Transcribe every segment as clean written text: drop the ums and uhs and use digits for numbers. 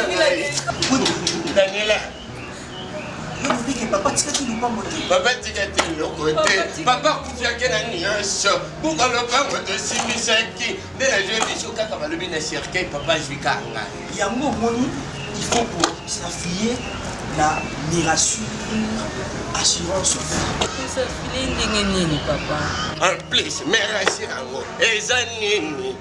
ngai. Daniela. Yo olobi ke papa atikaki lopango te. Papa atikaki eloko te. Papa akufiaki na nyonso. Buka lopango tosimbisaki. Nde na jour biso kaka balobi na cercueil papa azwi kaka ngai. Yango omoni il faut ko s'affilier na Mirassure assurance vie. Kosafile ndenge nini papa? En plus, Mirassure yango eza nini?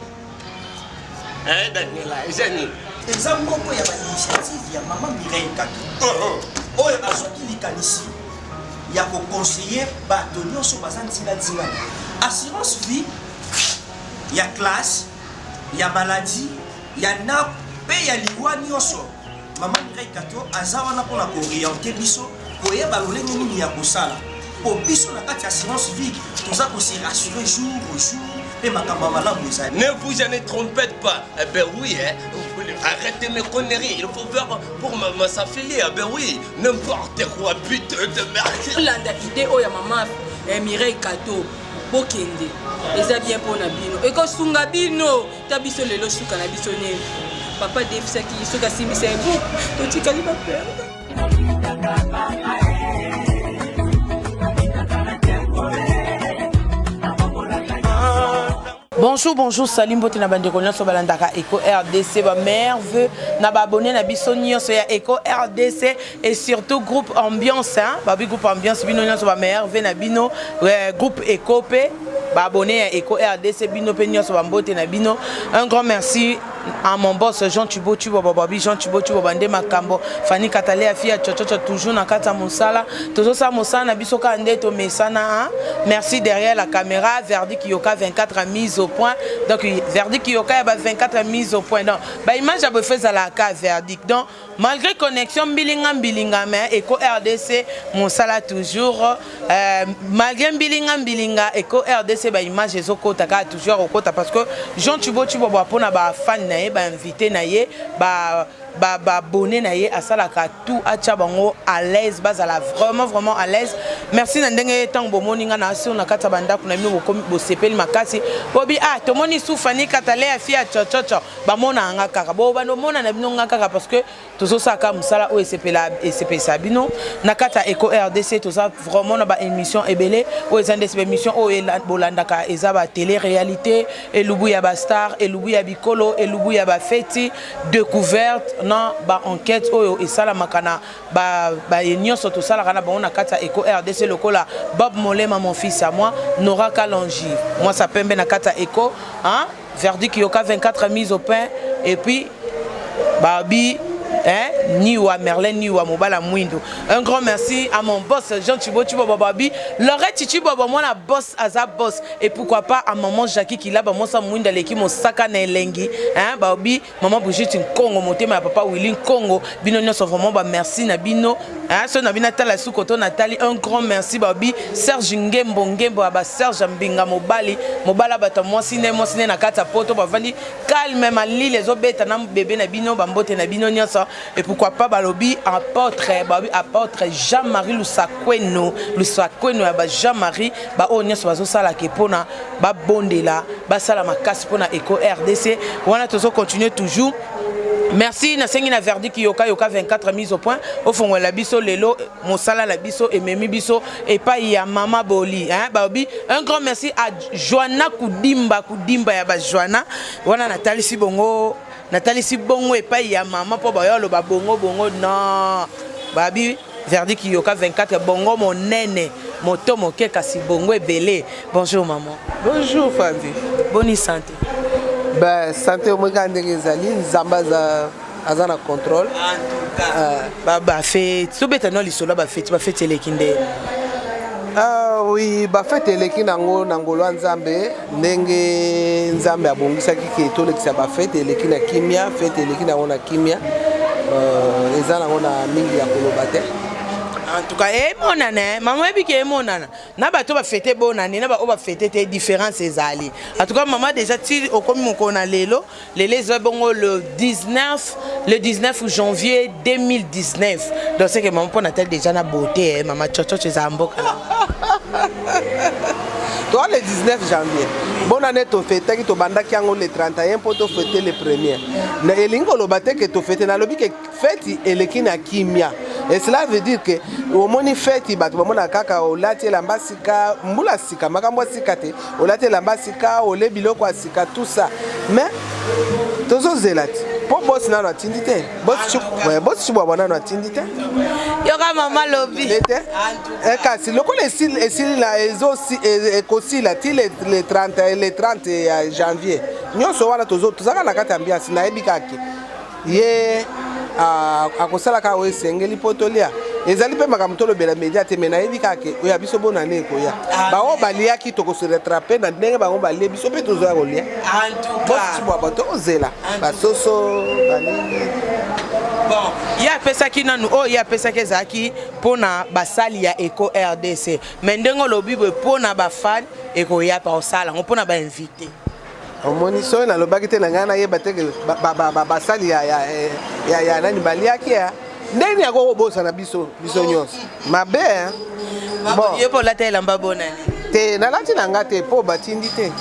Eh, Daniela, eza nini? Eza moko ya ba initiative ya mama Mireille Kato. Oh, oh. Oyo azwaki likanisi ya ko conseiller bato nyonso baza nzinga-nzinga na ye. Assurance vie ya classe, ya maladie, ya ndako mpe ya liwa nyonso. Mama Mireille Kato aza wana mpo na ko orienter biso koyeba lolenge nini ya kosala mpo biso na kati ya assurance vie toza ko se rassurer jour au jour mpe makambo ya malamu ezali. Ne vous en trompez pas. Eh ben oui, hein. Arrêtez mes conneries. Il faut faire pour ma s'affilier. Eh ben oui, n'importe quoi, putain de merde. Landa idée oyo ya mama eh, Mireille Kato. Bokende. Eza bien mpo na bino. Ekosunga bino. Ta biso lelo suka na biso nini? Papa defisaki soki asimbisa ye buku totikali ba perdre. Bonjour, bonjour, salut mbote na bandeko nyonso balandaka Echo RDC, ba meilleurs vœux na ba abonnés na biso nyonso ya Echo RDC et surtout groupe ambiance hein, ba bi groupe ambiance bino nyonso ba meilleurs vœux na bino groupe Echo pe ba abonnés ya Echo RDC bino pe nyonso ba mbote na bino. Un grand merci à mon boss Jean Thibaut Thibaut Bababi Jean Thibaut Thibaut bande makambo Fanny Katalea fia chochocho toujours na kati ya mosala tozosala mosala na biso kaka nde tomesana hein? Merci derrière la caméra Verdi Kiyoka 24 mise au point donc Verdi Kiyoka ya ba 24 mise au point donc ba image ya bofe ezalaka Verdi donc malgré connexion mbilinga mbilinga mais Echo RDC mosala toujours malgré mbilinga mbilinga Echo RDC ba image ezokota kaka toujours okota parce que Jean Thibaut Thibaut ba pona ba fan na ye ba invité na ye ba ba ba abonné na ye asalaka tout atia bango à l'aise bazala vraiment vraiment à l'aise. Merci na ndenge ntango bomoni nga na sur na kati ya bandako na bino bokomi bosepeli makasi bobi ah tomoni su Fanny Katalea fia chochocho bamona nga kaka bo bando mona na bino nga kaka parce que tozosaka mosala oyo esepela esepelisa bino na kati ya Echo RDC toza vraiment na ba émission ebele oyo eza ndesi ba émission oyo bolandaka eza ba télé réalité elubu ya ba star elubu ya bikolo elubu ya ba feti découverte na ba enquête oyo esalamaka na ba ba nyonso tosalaka na bango na kati ya Echo RDC lokola Bob Molema mon fils à moi Nora Kalonji moi sa pembe na kati ya Echo hein Verdict Yoka 24 mise au pain et puis Babi hein Niwa Merlin Niwa Mobala Mwindo. Un grand merci à mon boss Jean Thibaut Thibaut Babi Laurette Thibaut moi la boss aza boss et pourquoi pas à maman Jackie qui là moi sa Mwinda leki mosaka na elengi hein Babi maman Brigitte Nkongo motema ya papa Willy Nkongo bino nyonso vraiment ba merci na bino hein so na bino tala suko to Nathalie un grand merci Babi Serge Ngembo Ngembo ba Serge Mbinga mobali mobala bato mwasi ne mwasi ne na kati ya poto bavandi calme malili ezobeta na bébé na bino ba mbote na bino nyonso et pourquoi pas balobi apôtre babi apôtre Jean-Marie Lusakweno Lusakweno ya ba Jean-Marie ba oyo nyonso bazosala ke pona ba bondela basala makasi pona Echo RDC wana tozo continuer toujours. Merci nasengi na verdict yoka yoka 24 mise au point ofongola biso lelo mosala na biso ememi biso epai ya mama Boli hein babi un grand merci à Joanna Kudimba Kudimba ya ba Joanna wana natalisi bongo natalisi bongo epai ya mama po bayo loba bongo bongo non babi verdict yoka 24 bongo monene moto moke kasi bongo ebele. Bonjour maman. Bonjour Fandi. Bonne santé. Ben santé au moins ndenge ezali nzamba za aza na contrôle. En tout cas. Ba ba fête, sobeta no lisolo ba fête, ba fête eleki nde. Ah oui, ba fête eleki nango na ngolo ya Nzambe ndenge Nzambe abongisaki ke tolekisa ba fête eleki na kimia, fête eleki nango na kimia. Eza nango na mingi ya koloba te. En tout cas, emonana, maman yebi ke emonana. Na bato ba fête bonne année, na ba oyo ba fête te différence ezali. En tout cas, maman déjà ti okomi mokolo na lelo, lelo eza bongo le 19, le 19 janvier 2019. Donc c'est que maman pona telle déjà na beauté, hein, maman chocho eza mboka. Toa le 19 janvier. Bonne année tofetaki, tobandaki yango le 31 mpo tofete le premier. Na elingi koloba te ke tofete, nalobi ke feti eleki na kimia. Et cela veut dire que omoni feti bato bamona kaka olati elamba sika, mbula sika, makambo ya sika te, olati elamba sika, ole biloko ya sika, tout ça. Mais tozozela ti mpo bosi nano atindi te, bosi Tshibwabwa nano atindi te. Yoka mama lobi. Te. Kasi lokola esili na ekosila ti le 30, le 30 ya janvier nyonso wana tozaka na kati ya ambiance. Nayebi kaka ye akosala kaka oyo esengeli mpo tolia. Ezali mpe makambo tolobela media te, me nayebi kaka oyo ya biso bonane ekoya. Bango baliaki, tokose rattraper na ndenge bango balie, biso mpe tozoya kolia. Bosi Tshibwabwa tokozela basoso banini. Bon, ye apesaki nanu oyo ye apesaki ezalaki mpona basali ya Eco RDC, mais ndenge olobi boye mpona bafan ekoya pa kosala yango mpona bainvité. Omoni, soki nalobaki te na ngai nayeba te ke basali ya nani baliaki ya ndenge yako kobosana biso biso nyonso mabe. Bon, ye mpo olata elamba bonani? Te, nalati na nga te mpo batindi te.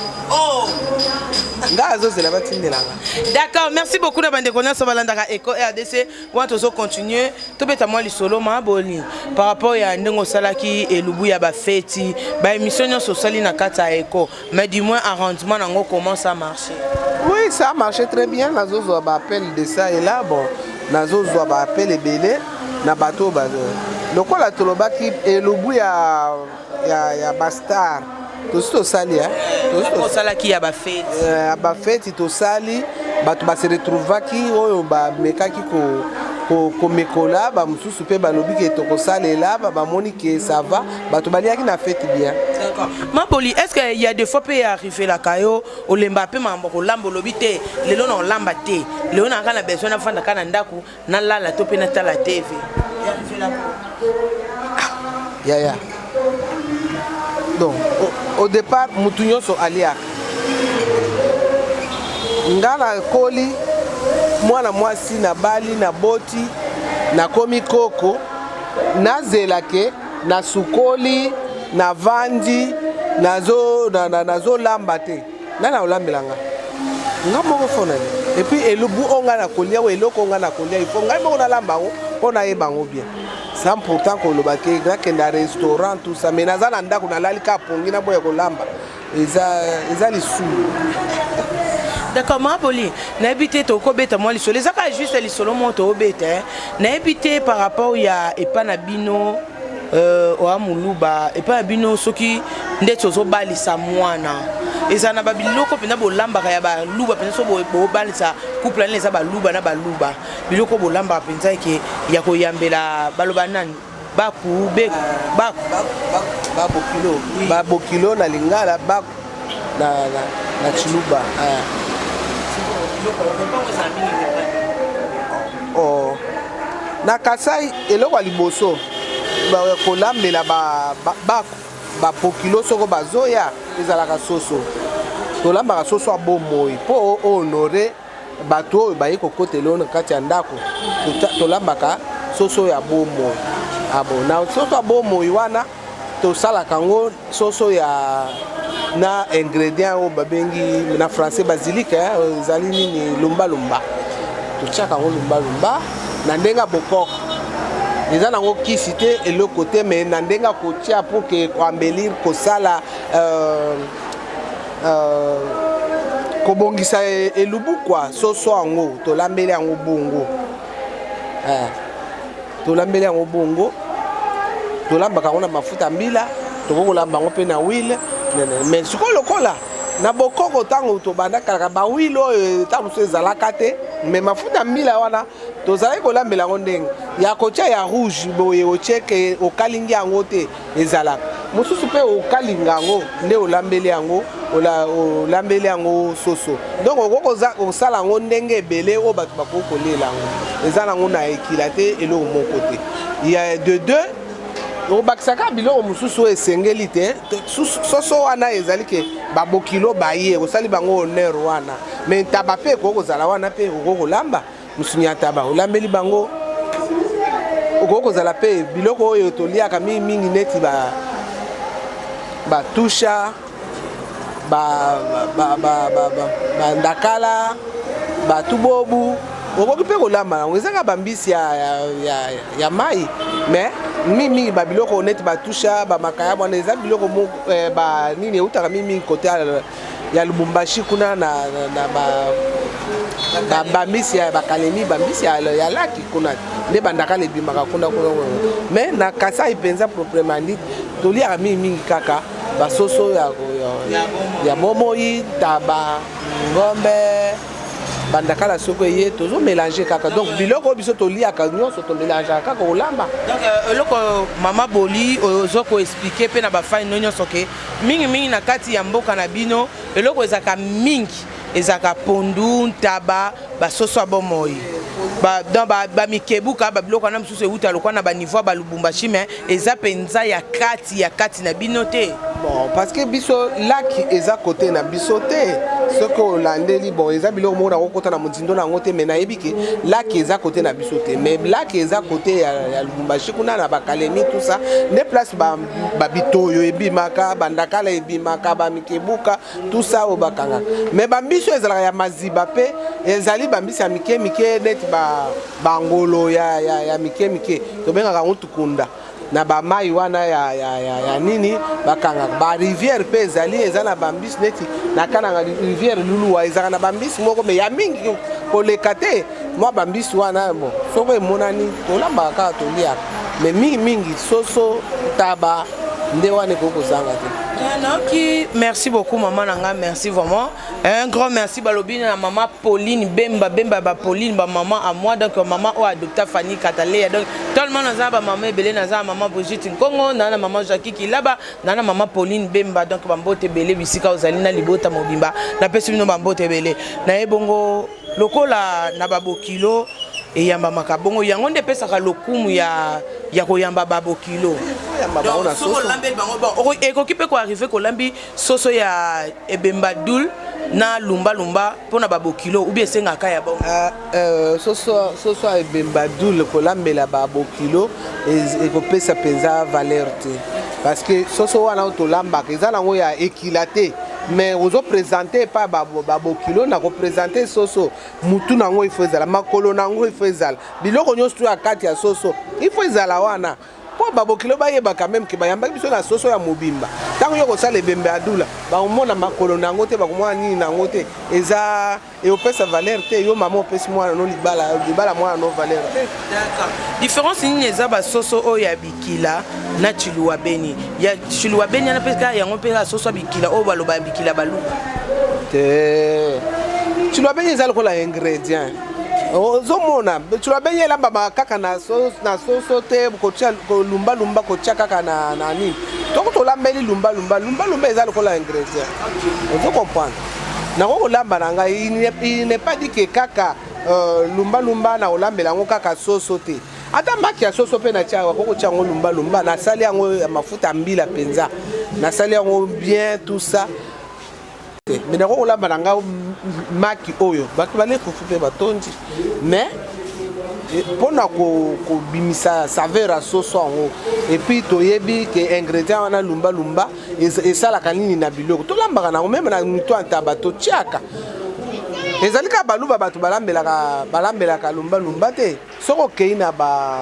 Nga azozela batindelanga. D'accord, merci beaucoup na bandeko nyonso balandaka Eco RDC. Wana tozocontinue tobeta mwa lisolo maboli par rapport ya ndenge osalaki elubu ya bafeti, baémission nyonso osali na kati ya Eco, mais du moins arrangement nango, comment ça marché? Oui, ça a marché très bien. Nazozwa baappel de ça et là. Bon, nazozwa baappel ebele na bato oyo lokola tolobaki elubu ya bastar tosi tosali. Osalaki ya bafeti. Ya bafeti tosali, bato base retrouvaki oyo bamekaki komekola, bamosusu mpe balobi ke tokosalela, bamoni ke ça va, bato baliaki na fete bien. D'accord. Maboli, est ce que y a des fois mpe arrivelaka yo olemba mpe makambo kolamba, olobi te lelo na olamba te, lelo na kaka na besoin navanda kaka na ndako, nalala to mpe natala TV? Yaya, donc au départ mutu nyonso aliaka. Nga nakoli mwana mwasi, nabali, naboti, nakomi koko, nazela ke nasukoli, navandi, nazolamba te. Nani akolambela nga? Nga moko fo nani. Et puis elubu oyo ngai nakolia, oyo eloko oyo ngai nakolia, il faut ngai moko nalamba yango mpo nayeba yango bien, sans pourtant koloba ke nakende ya restaurant, tout ça. Mais naza na ndako, nalali kaka pongi, naboya kolamba, eza lisumu. D'accord, Maboli, nayebi te tokobeta mwa lisolo, eza kaka juste lisolo moko toobeta. Nayebi te par rapport ya epa na bino, oya moluba, epai na bino soki ndeti ozobalisa mwana, eza na babiloko mpenza bolambaka ya baluba mpenza? So bobalisa couple nini eza baluba na baluba, biloko bolambaka mpenza eke ya koyambela, baloba nani, baku be baku? Babokilo, babokilo na lingala, baku na chiluba. Oh. Na Kasai, eloko ya liboso kolambela bapokilo soko bazoya ezalaka soso. Tolambaka soso ya bomoi mpo honorer bato oyo baye kokotela oyo na kati ya ndako. Tolambaka soso ya bomoi. Abo na soso ya bomoi wana, tosalaka yango soso ya na ingrédient oyo babengi na français basilic, ezali nini, lumbalumba. Totiaka yango lumbalumba na ndenge ya bokoko, eza nango kisi te, eloko te, mais na ndenge ya kotia pour ke koembellir, kosala kobongisa elubu kwa soso yango. Tolambeli yango bongo, tolambeli yango bongo, tolambaka yango na mafuta mbila, tokoki kolamba yango mpe na huile. Mais sikoyo lokola na bokoko, ntango tobanda kalaka, bahuile oyo ntango mosusu ezalaka te, mais mafuta mbila wana tozalaki kolambela yango ndenge ya kotia ya rouge boye, otieke, okalingi yango te. Ezalaka mosusu mpe okalinga yango nde olambeli yango, olambeli yango soso. Donc okoki kosala yango ndenge ebele oyo bato bakoki kolela yango. Eza nango na ekila te, eloko moko te. Ya de deux, obakisaka biloko mosusu oyo esengeli te. Soso wana ezali ke babokilo baye, osali bango honneur wana, mais ntaba mpe ekoki kozala wana mpe okoki kolamba mosuni ya ntaba, olambeli bango. Okoki kozala mpe biloko oyo toliaka mingimingi neti batusha. Bandakala, batubobu, okoki mpe kolamba yango. Eza kaka bambisi ya mai, mais mingimingi babiloko neti batusha, bamakaya wana, eza biloko banini eutaka mingimingi kote ya Lubumbashi kuna na bambisi ya bakalemi, bambisi ya laki kuna nde bandakala ebimaka kuna kuna. Mais na Kasai mpenza proprement dit, toliaka mingimingi kaka basoso ya bomoi, taba, ngombe, bandakala. Soki eye, tozomélange kaka. Donc biloko oyo biso toliaka nyonso, tomélangeaka kaka kolamba. Donc eloko mama Boli ozo koexpliquer mpe na bafani no nyonso ke mingimingi na kati ya mboka na bino, eloko ezalaka mingi ezalaka pondu, ntaba, basoso ya bomoi, donc bamikebuka, babiloko wana mosusu euta lokwa na baniveau ya balubumbashi, mais eza mpenza ya kati na bino te. Bon, parce que biso laki eza kote na biso te. Soki olandeli, bon, eza biloko moko nakokota na mozindo na yango te, mais nayebi ke laki eza kote na biso te, mais laki eza kote ya Lubumbashi kuna na bakalemi, tout ça, nde place babitoyo ebimaka, bandakala ebimaka, bamikebuka, tout ça oyo bakangaka. Mais bambisi oyo ezalaka ya maziba mpe ezali bambisi ya mike mike, neti bangolo ya mike mike, tobengaka yango tukunda. Na bamai wana ya nini bakangaka, barivière mpe ezali, eza na bambisi neti na Kananga, rivière Luluwa ezalaka na bambisi moko, mais ya mingi koleka te. Mwa bambisi wana, bon, soko emonani, tolambaka kaka, toliaka, mais mingimingi soso, taba nde wana ekoki kozanga te. Nayoki. Merci beaucoup, mama na nga, merci vraiment, un grand merci. Balobi na mama Pauline Bemba, Bemba ba Pauline, bamama à moi, donc mama oyo adopta Fanny Kataleya. Donc tellement naza na bamama ebele, naza na mama Brigitte Nkongo, naza na mama Jackie Kilaba, naza na mama Pauline Bemba. Donc bambote ebele bisika ozali na libota mobimba, napesi bino bambote ebele. Naye bongo lokola na babokilo eyambamaka bongo, yango nde epesaka lokumu ya koyamba babokilo. Oyamba bango na Donc, soki soso. olambeli bango, bon, ekoki mpe koarriver kolambi soso ya ebemba dul na lumbalumba mpona babokilo, ou bien esengaka ya bongo? Ah, soso ya ebemba dule kolambela babokilo ekopesa mpenza valeur te, parce que soso wana oyo tolambaka eza nango ya ekila te, mais ozoprésente epai babokilo na koprésente soso, mutu nango ifo ezala, makolo nango ifo ezala, biloko nyonso to ya kati ya soso ifo ezala wana, mpo babokilo bayebaka même ke bayambaki biso na soso ya mobimba. Ntango yo kosala ebembe ya dula, bakomona makolo na yango te, bakomona nini na yango te, eza ekopesa valeur te. Yo mama opesi mwana no libala, mwana no valeur te. D'accord. Différence nini eza basoso oyo ya bikila na chiluwa beni? Ya chiluwa beni wana mpe kaka yango mpe kaka soso ya bikila oyo baloba ya bikila baluka? Te, chiluwa beni eza lokola ingrédient. Ozomona, chiluwa beni elambamaka kaka na soso te, kotia kolumbalumba, kotia kaka na nini, toko tolambeli lumbalumba. Lumbalumba eza lokola ingrédient, ozo comprendre? Nako kolamba na ngai, il n'est pas dit ke kaka lumbalumba na kolambela yango kaka soso te. Ata maki ya soso mpe natia, bako kotia yango lumbalumba. Nasali yango ya mafuta ya mbila mpenza, nasali yango bien, tout ça te. Mais nako kolamba na ngai maki oyo bato bale fufu mpe batondi, mais mpona kobimisa saveur ya soso yango, et puis toyebi ke ingrédient wana lumbalumba esalaka nini na biloko tolambaka nango. Même na mito ya ntaba totiaka, ezali kaka baluba bato balambelaka lumbalumba te. Soki okei na ba,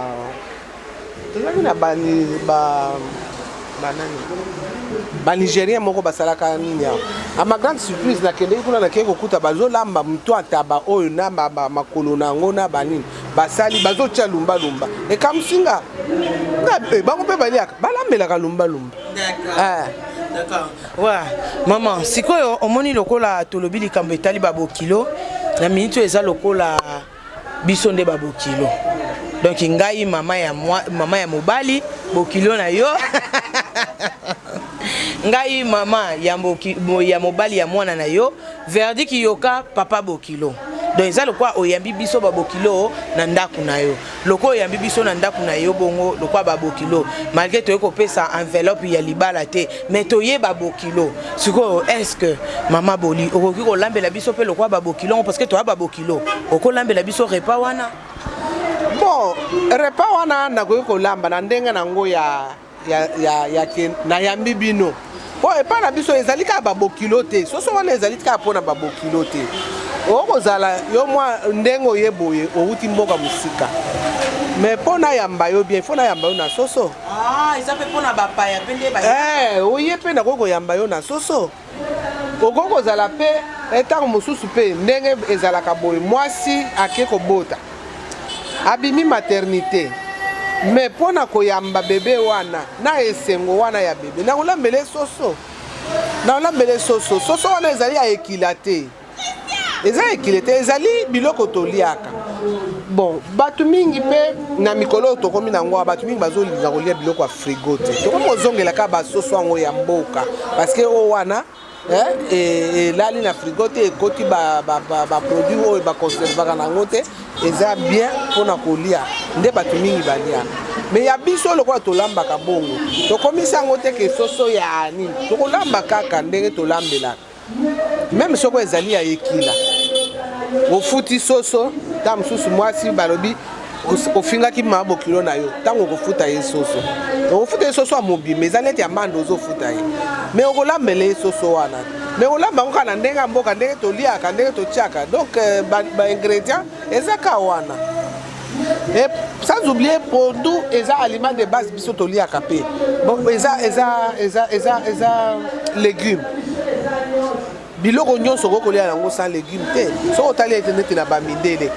tozalaki na banani, banigérien moko basalaka nini awa, à ma grande surprise, nakendeki kuna, nakei kokuta bazolamba moto ya ntaba oyo na makolo na yango na banini, basali, bazotia lumbalumba. Ekamusinga, bango mpe baliaka, balambelaka lumbalumba. D'accord. Ouais. Maman, sikoyo omoni lokola tolobi likambo etali babokilo, na miniti oyo eza lokola biso nde babokilo. Donc ngai mama ya mobali, bokilo na yo, ngai mama ya mobali ya mwana na yo, Verdict Yoka, papa bokilo. Donc eza lokola oyambi biso babokilo na ndako na yo. Lokola oyambi biso na ndako na yo bongo lokola babokilo, malgré toyei kopesa enveloppe ya libala te, mais toyeba bokilo. Sikoyo, est ce que mama Boli okoki kolambela biso mpe lokola babokilo ngo, parce que toya babokilo, okolambela biso repas wana? Bon, repas wana nakoki kolamba na ndenge nango ya ke nayambi bino. Mpo epai na biso ezali kaka babokilo te, soso wana ezali kaka mpo na babokilo te. Okozala yo mwa ndenge oye boye, owuti mboka mosika, mais mpo nayamba yo bien, fo nayamba yo na soso. Ah, eza mpe mpo na bapaya mpe nde eh, oye mpe nakoki koyamba yo na soso. Okoki kozala mpe ntango mosusu mpe ndenge ezalaka boye, mwasi ake kobota, abimi maternité, mais mpo na koyamba bebe wana na esengo wana ya bebe, nakolambela soso, nakolambela soso. Soso wana ezali ya ekila te, eza ekile te, ezali biloko toliaka. Bon, bato mingi mpe na mikolo oyo tokomi na yango, bato mingi bazolinga kolia biloko ya frigo te. Tokomi kozongela kaka basoso yango ya mboka, parce que oyo wana elali na frigo te, ekoti baproduit oyo baconservaka na yango te, eza bien mpona kolia, nde bato mingi baliaka. Mais ya biso lokola tolambaka bongo, tokomisi yango te ke soso ya nini, tokolamba kaka ndenge tolambelaka. Meme soko ezali ya ekila, ofuti soso, ntango mosusu mwasi balobi ofingaki mama bokilo na yo, ntango okofuta ye soso, okofuta ye soso ya mobimba, eza neti ya manda ozofuta ye, mais okolambela ye soso wana, mais olamba yango kaka na ndenge ya mboka, ndenge toliaka, ndenge totiaka. Donc baingrédient eza ka wana. Et sans oublier pondu eza aliment de base biso toliaka mpe. Bon, eza eza eza eza eza légume. Biloko nyonso okoki kolia yango sans légume te. Soki otali ete neti na bamindele,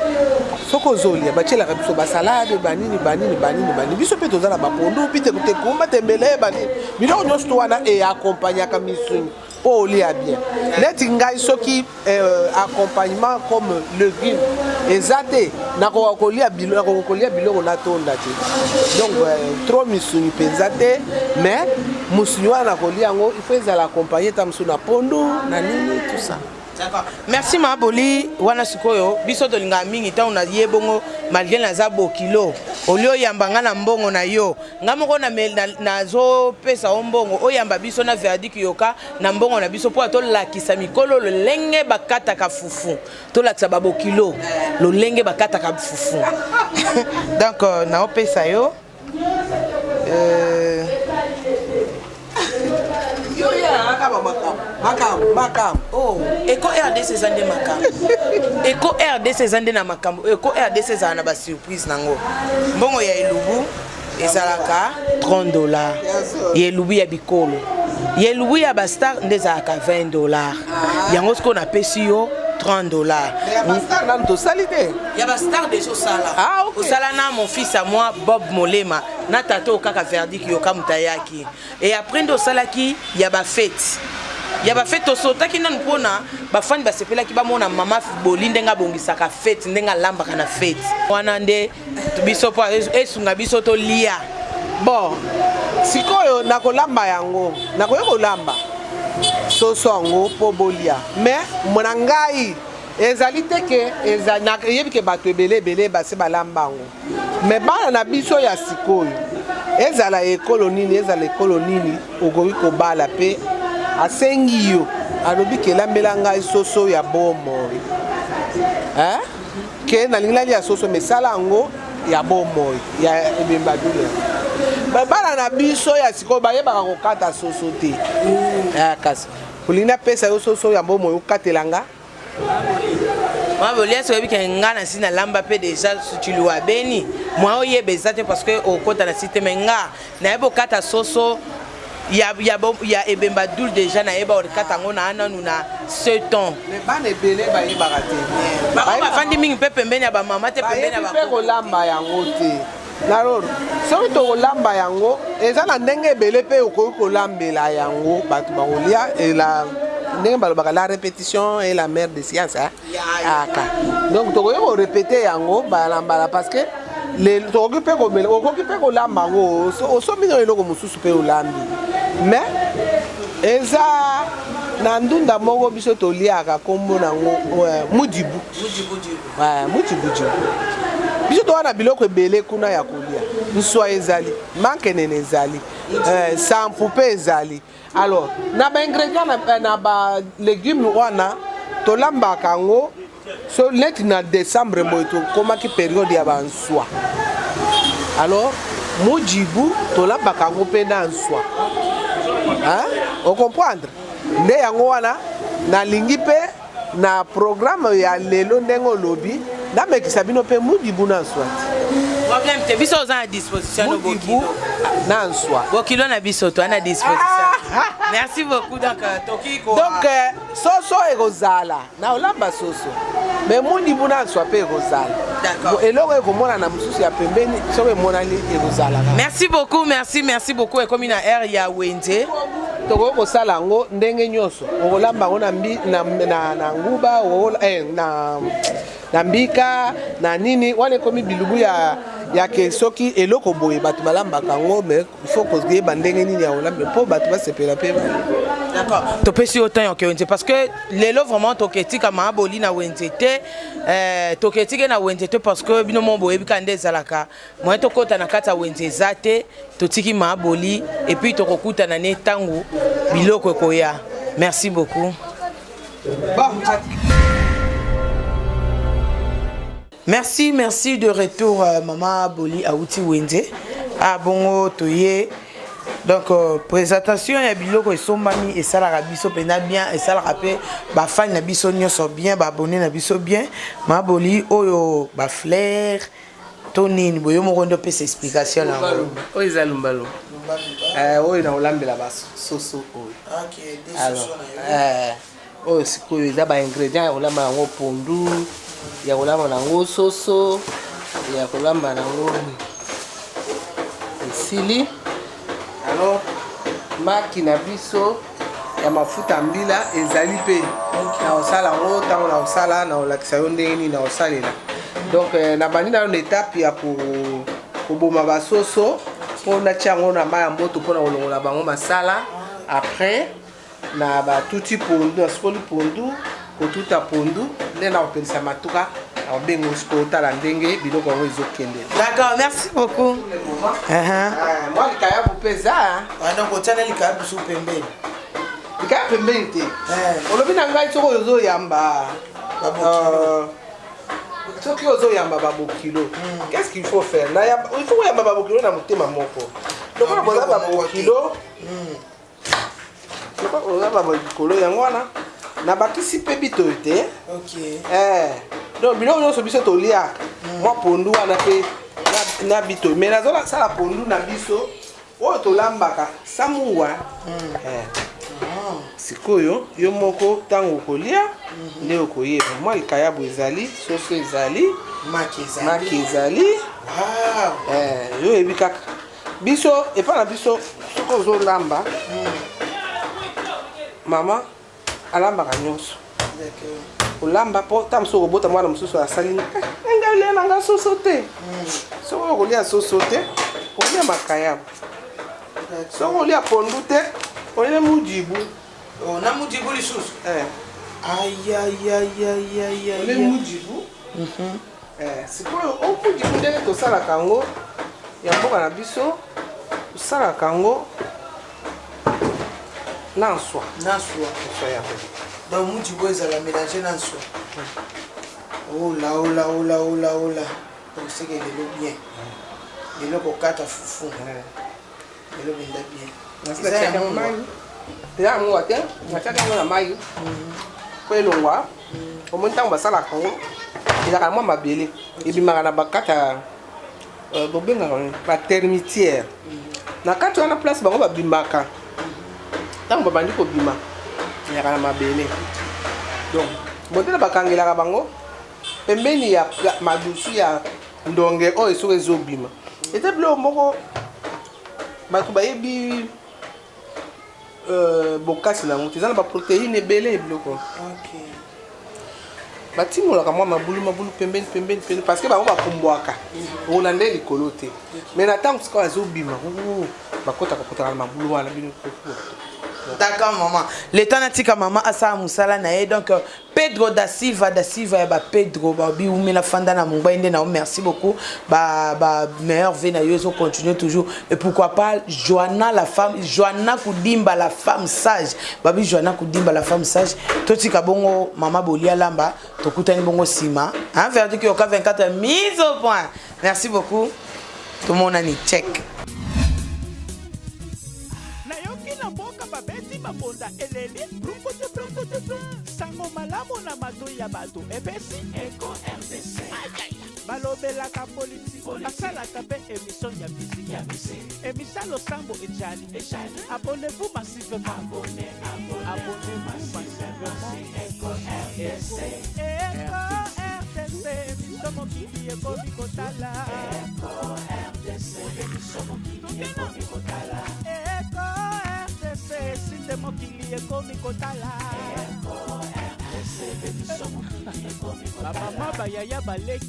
soki ozolia batielaka biso basalade, banini banini banini banini, biso mpe toza na bapondu pite tekumba tembele banini, biloko nyonso to wana eakompagnaka misuni mpo olia bien. Neti ngai soki accompagnement comme légume eza te, nakoka kolia biloko, nakoka kolia biloko natonda te. Donc trop misuni mpenza te, mais mosuni wana nakolia yango, il faut ezala accompagné ta mosusu na pondu na nini, tout ça. D'accord. Merci ma Boli. Wana sikoyo biso tolingaka mingi ntango na ye bongo, malgré naza bokilo, olie oyamba nga na mbongo na yo, nga moko nazopesa yo mbongo, oyamba biso na Verdict Yoka na mbongo na biso, mpo tolakisa mikolo lolenge bakataka fufu, tolakisa babokilo lolenge bakataka fufu. Donc naopesa yo makambo. Eko RDC eza nde makambo, Eko RDC eza nde na makambo. Eko RDC ezala na basurprise nango. Mbongo ya elubu ezalaka 30 $, ya elubu ya bikolo, ya elubu ya bastar nde ezalaka 20 $. Yango sikoyo napesi yo 30 $. Bastar nanu tosali te. Ya bastar deja osala. Ah, ok. Osala na mon fils à moi Bob Molema na tata oyo kaka Verdict Yoka moto ayaki, et après nde osalaki ya bafete, ya bafete tosotaki nanu mpona bafani basepelaki bamona mama Boli ndenge abongisaka fete, ndenge alambaka na fete wana, nde biso mpo esunga biso tolia. Bon, sikoyo nakolamba yango, nakoki kolamba soso yango mpo bolia, mais na ngai ezali te ke nayebi ke bato ebele ebele basi balamba yango, mais bana na biso ya sikoyo, ezala ekolo nini, ezala ekolo nini, okoki kobala mpe asengi yo, alobi ke elambela ngai soso ya bomoi, hein? Ke nalingi nalia soso, mais sala yango ya bomoi ya ebemba dule. Bana na biso ya sikoyo bayebaka kokata soso te. Kasi olingi napesa yo soso ya bomoi, okatela nga? Boliasi, oyebi ke nga na si nalamba mpe déjà sutiliwa beni mwa oyeba eza te, parce que okota na si te, mais nga nayebi okata soso ya ebemba dule déjà, nayeba okata yango na nanu na 7 ans. Mais bana ebele bayebaka te. Bango bafandi mingi mpe pembeni ya bamama te, pembeni ya Bayebi mpe kolamba yango te. Alors soki tokolamba yango, eza na ndenge ebele mpe okoki kolambela yango, bato bakolia. Ela ndenge balobaka, la répétition est la mère de science, hein? Aka donc tokoki korépéter yango mbala mbala, parce que tokoki mpe komela, okoki mpe kolamba yango, osombi na eloko mosusu mpe olambi. Mais eza na ndunda moko biso toliaka, nkombo nango mudibu, mudibudibu. Biso toza na biloko ebele kuna ya kolia, nswa ezali, mankenene ezali, sampu mpe ezali. Alors na baingrédient na balégume wana tolambaka yango. So neti na décembre boye, tokomaki période ya banswa, alors mujibu tolambaka yango mpe na nswa. Ocomprendre? Nde yango wana nalingi mpe na programme ya lelo, ndenge olobi, namekisa bino mpe mudibu na nswa te. Problème te, biso oza na disposition no. Mudibu na nswa. Bokilo na biso toa na disposition. Merci beaucoup. Donc toki ko Donc soso ekozala na olamba soso, mais mudibu na nswa mpe ekozala. D'accord. Eloko ekomonana mosusu ya pembeni, soki emonani, ekozala kaka. Merci beaucoup, merci, merci beaucoup. Ekomi na aire ya wenze. Tokoki kosala yango ndenge nyonso. Okolamba yango na, mbi, na, na, na nguba, na mbika na nini wana. Ekomi bilubu ya ke soki eloko boye bato balambaka yango, mais il faut koyeba ndenge nini ya kolamba mpo bato basepela mpe. D'accord, topesi yo temps ya oke wenze, parce que lelo vraiment toketika maaboli na wenze te. Toketike na wenze te, parce que bino mo boyebi kaka nde ezalaka, moyen tokɔta na kati ya wenze eza te. Totiki maaboli et puis tokokutana ne ntango biloko ekoya. Merci beaucoup. Bon. Merci, merci. De retour, mama Boli auti wenze. Ah bongo, toye. Donc présentation ya biloko esombami esalaka biso mpenza bien, esalaka mpe bafani na biso nyonso bien, baabonné na biso bien. Maboli oyo bafleur to nini boye, yo moko nde opesa explication na yango. Oyo eza lumbalumba. Oyo na kolambela basoso oyo. Alors, oyo sikoyo eza baingrédient ya kolamba yango: pondu ya kolamba nango, soso ya kolamba nango esili. Alors maki na biso ya mafuta mbila ezali mpe na kosala yango. Ntango na kosala, na kolakisa yo ndenge nini na kosalela. Donc nabandi nano na étape ya koboma basoso mpo natia yango na mai ya moto mpona kolongola bango masala. Après na batuti pondu, nasukoli pondu, kotuta pondu nde na kopelisa matuka, na kobenga sikoyo, otala ndenge biloko yango ezokende. D'accord, merci beaucoup. Mwa likayabu mpe eza. Donc otiana likayabu su pembeni? Likayabu pembeni te. Olobi na ngai soki ozoyamba, soki ozoyamba babokilo, qu'est-ce qu'il faut faire? Il faut koyamba babokilo na motema moko. Lokola boza babokilo, lokola boza babokilo, yango wana nabakisi mpe bitoyo te. Donc biloko nyonso biso toliaka, mwa pondu wana mpe na bitoyo, mais nazosala pondu na biso oyo tolambaka samuwa. Sikoyo yo moko ntango okolia nde okoyeba. Mwa likayabu ezali, soso ezali, maki ezali. Yo oyebi kaka biso epai na biso, soki ozolamba, mama alambaka nyonso. Kolamba mpo ta mosusu okobota mwana mosusu asali ngai lia nanga soso te. Soki okolia soso te, okolia makayabu. Soki olia pondu te, olia mudibu. Na mudibu lisusu? Olie mudibu. Sikoyo omudibu, ndenge tosalaka yango ya mboka na biso, tosalaka yango na nswa. Na nswa. Nswa yango. Donc mudibu ezala mélange na nswa. Ola ola ola ola ola, donc seke lelo bien, lelo kokata fufu lelo benda bien. Eza ya mungwa te, natiaka yango na mai po elongwa. Omoni, ntango basalaka yango, ezalaka na mwa mabele ebimaka na bakati ya bobengaka batermitière. Na kati wana, place bango babimaka, ntango babandi kobima, ezalaka na mabele. Donc modele bakangelaka bango pembeni ya madusu ya ndonge oyo, soki ezobima, eza biloko moko bato bayebi bokasi na yango te. Eza na baprotéine ebele. Biloko batimolaka mwa mabulu mabulu pembeni pembeni pembeni, parce que bango bapumbwaka, olanda likolo te. Mais na ntango sikoyo azobima, bakotaka kotaka na mabulu wana bino. D'accord maman, le temps natika mama asala mosala na ye. Donc Pedro da Silva, da Silva ya bapedro babi umela fanda na mongbai nde na yo. Merci beaucoup, ba meilleur v na yo ezocontinue toujours. Et pourquoi pas Joanna la femme, Joanna Kudimba la femme sage, babi Joanna Kudimba la femme sage. Totika bongo mama Bolia lamba, tokutani bongo nsima, hein? Verdict yoka 24 mise au point. Merci beaucoup, tomonani, check. Nayoki na mboka babeti. Aleli sango malamu na matoi ya bato epesi Eco RDC. Balobelaka politiki, basalaka mpe emission ya musique, emission losambo ejali. Abonnez-vous massivement, abonnez-vous massivement. Eco RDC, Eco RDC, émission mokili ekomi kotala. Eco RDC, émission mokili ekomi kotala. Eco RDC, site mokili ekomi kotala. Eco RDC, émission mokili ekomi kotala. Bamama, bayaya, baleki,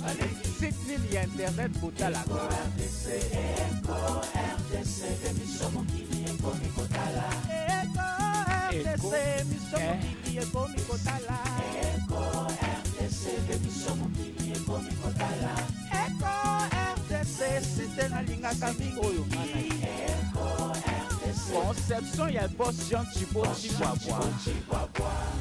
site nini ya internet botalaka? Eco RDC, émission mokili ekomi kotala. Eco RDC, émission mokili ekomi kotala. Eco RDC, émission mokili ekomi kotala. Eco RDC, site nalingaka mingi oyo nga na Eco RDC. Conception ya boss Jean Chibo Chihuahua.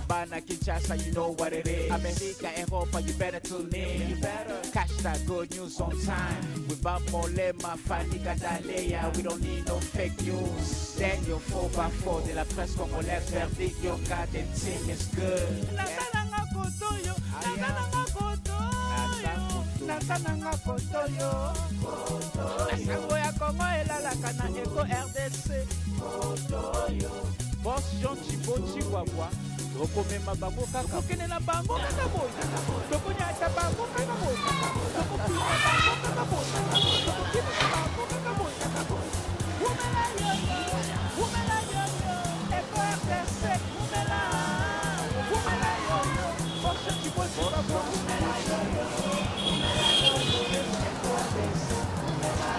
Bana Kinshasa, you know what it is. America, Europa, you better tune in. You better catch that good news on time. Without Molema, Fanny Kadaleya, we don't need no fake news. Daniel 4x4 de la presse congolaise, verdict, your goddamn team is good. Nasalanga kotoyo, nasalanga kotoyo, nasalanga kotoyo. Sango ya Kongo elalaka na Eco RDC. Boss Jean Chibo Chihuahua, tokomema bango kaka, tokokende na bango kaka boye, tokonyata bango kaka boye, tokopima bango kaka boye, tokokimisa bango kaka boye. Wumela yoyo, wumela yoyo, Eco RDC, wumela, wumela yoyo, Boss Jean Chibo Chihuahua, wumela yoyo, wumela yoyo, Eco RDC, wumela,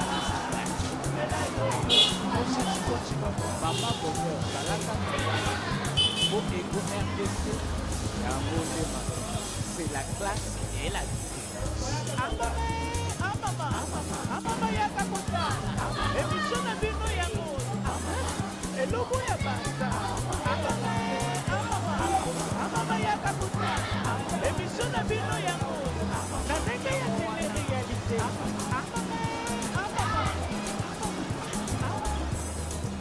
wumela yoyo, Boss Jean Chibo Chihuahua. Mama Bonheur, salaka po Eco RDC, yango nde makambo. C'est la classe et la différence. Amama, amama, amama yaka kotala émission na bino yango eloko ya banda. Amama, amama, amama yaka kotala émission na bino yango na ndenge ya télé-réalité. Amama, amama.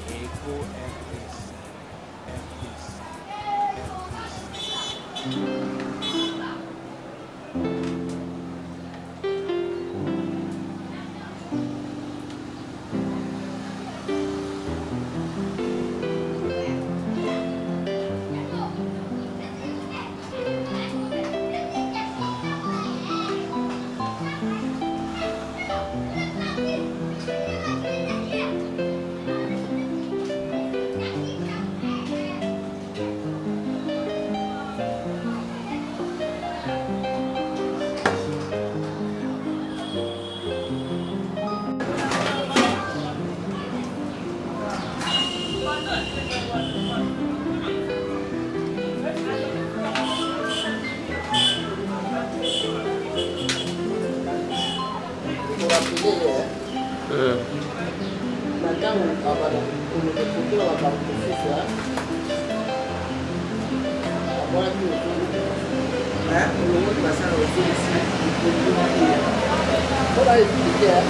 Eco RDC, RDC, RDC. Na ntango abanda koloba kotola makambo mosusu, amonaki olongoli basala, ozongisi mpona expliquer.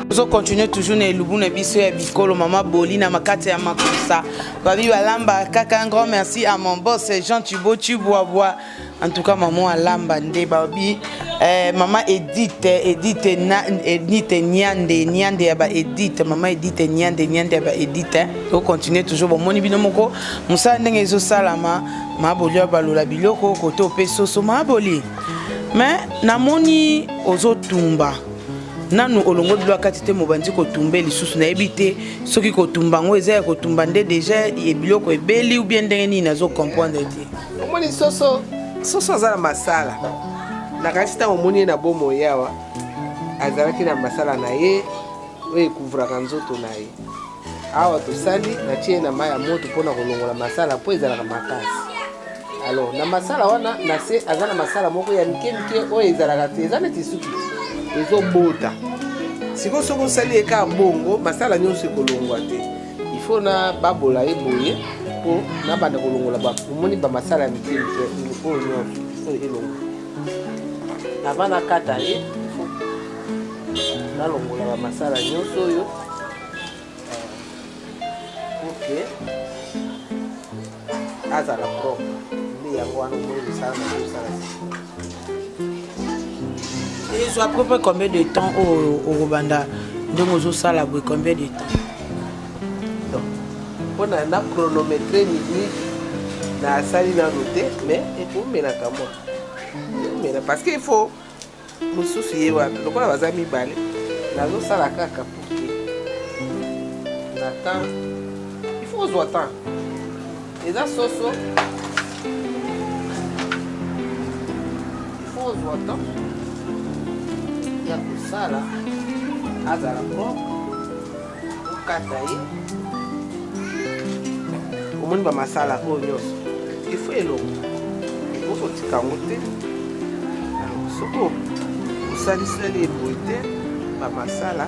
Tozocontinue toujours na elubu na biso ya bikolo, mama Boli na makati ya makusa babi balamba kaka. Un grand merci à mon boss Jean Tubo Tubwabwa. En tout cas, mama alamba nde babi mama Edith, Edith na Edith Nyande, Nyande ya ba Edith, mama Edith Nyande, Nyande ya ba Edith. Tocontinue toujours, bomoni bino moko mosala ndenge ezosalama. Maboli oyo balola biloko kote ope soso maboli, mais namoni ozotumba nanu olongo bilo akati te, mobandi kotumba lisusu. Nayebi te soki kotumba yango eza ya kotumba nde déjà biloko ebeli ou bien ndenge nini, nazocomprendre te. Omoni soso, soso aza na masala. Nakanisi ntango omoni ye na bomoi awa, azalaki na masala na ye oyo ecouvraka nzoto na ye. Awa tosali, natie ye na mai ya moto mpona kolongola masala mpo ezalaka makasi. Alors na masala wana na se, aza na masala moko ya mike mike oyo ezalaka te, eza neti suki ezobota. Sikoyo soki osali ye kaka bongo, masala nyonso ekolongwa te. Il faut na babola ye boye mpo nabanda kolongola. Omoni bamasala ya mike mike oyo nyonso oyo elongwa. Avant nakata ye, faut nalongola bamasala nyonso oyo pour que azala propre. Nde yango wana omoni mosala nazosala. Ezwa à peu près combien de temps oyo okobanda ndenge ozosala boye? Combien de temps? Donc mpona na chronométrer minute, nasali nano te, mais ekomelaka mwa ekomela, parce que il faut mosusu ye wana lokola baza mibale, nazosala kaka pour que na temps, il faut ozwa temps. Eza soso, il faut ozwa temps ya kosala azala propre. Okata ye, omoni bamasala oyo nyonso, il faut elongo, il faut kotika yango te. Soki osalisali eboye te, bamasala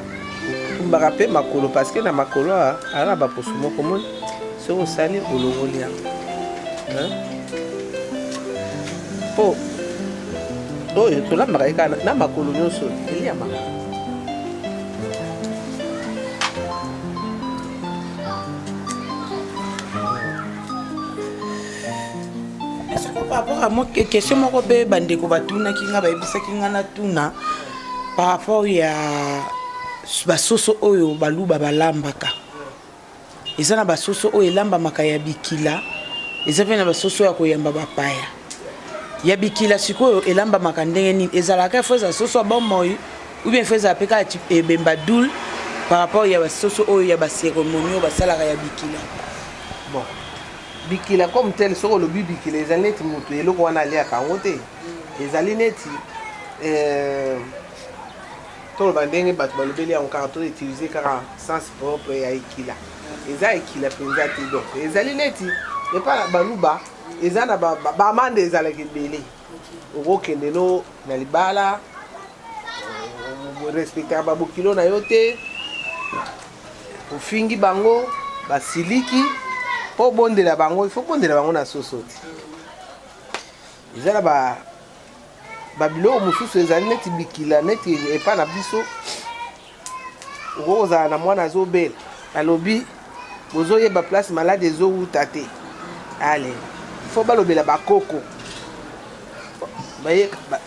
tumbaka mpe makolo, parce que na makolo aza na baposo moko. Moni, soki osali, olongoli yango mpo oyo tolambaka ye kaka na makolo nyonso, eliamaka. Par rapport à moi, question moko mpe bandeko batunaki nga, bayebisaki nga natuna par rapport ya basoso oyo baluba balambaka. Eza na basoso oyo elambamaka ya bikila, eza mpe na basoso ya koyamba bapaya. Ya bikila sikoyo elambamaka ndenge nini? Ezalaka faut ezala soso ya bomoi ou bien faut ezala mpe kaka ebemba doule, par rapport ya basoso oyo ya bacérémonie oyo basalaka ya bikila? Bon, bikila comme tel, soki olobi bikila, ezali neti moto eloko wana aliaka yango te. Ezali neti toloba ndenge bato balobeli yango kaka, toutiliser kaka sens propre ya ekila, eza ekila mpenza te. Donc ezali neti epa na baluba, eza na bamande, ezalaka ebele. Okokende no na libala, respectaka babokilo na yo te, ofingi bango, basiliki. Mpo obondela bango, il faut bondela bango na soso te. Eza na babiloko mosusu ezali neti bikila. Neti epa na biso, okoki kozala na mwana azobela, alobi bozoyeba place malade ezowuta te, ale faut balobela bakoko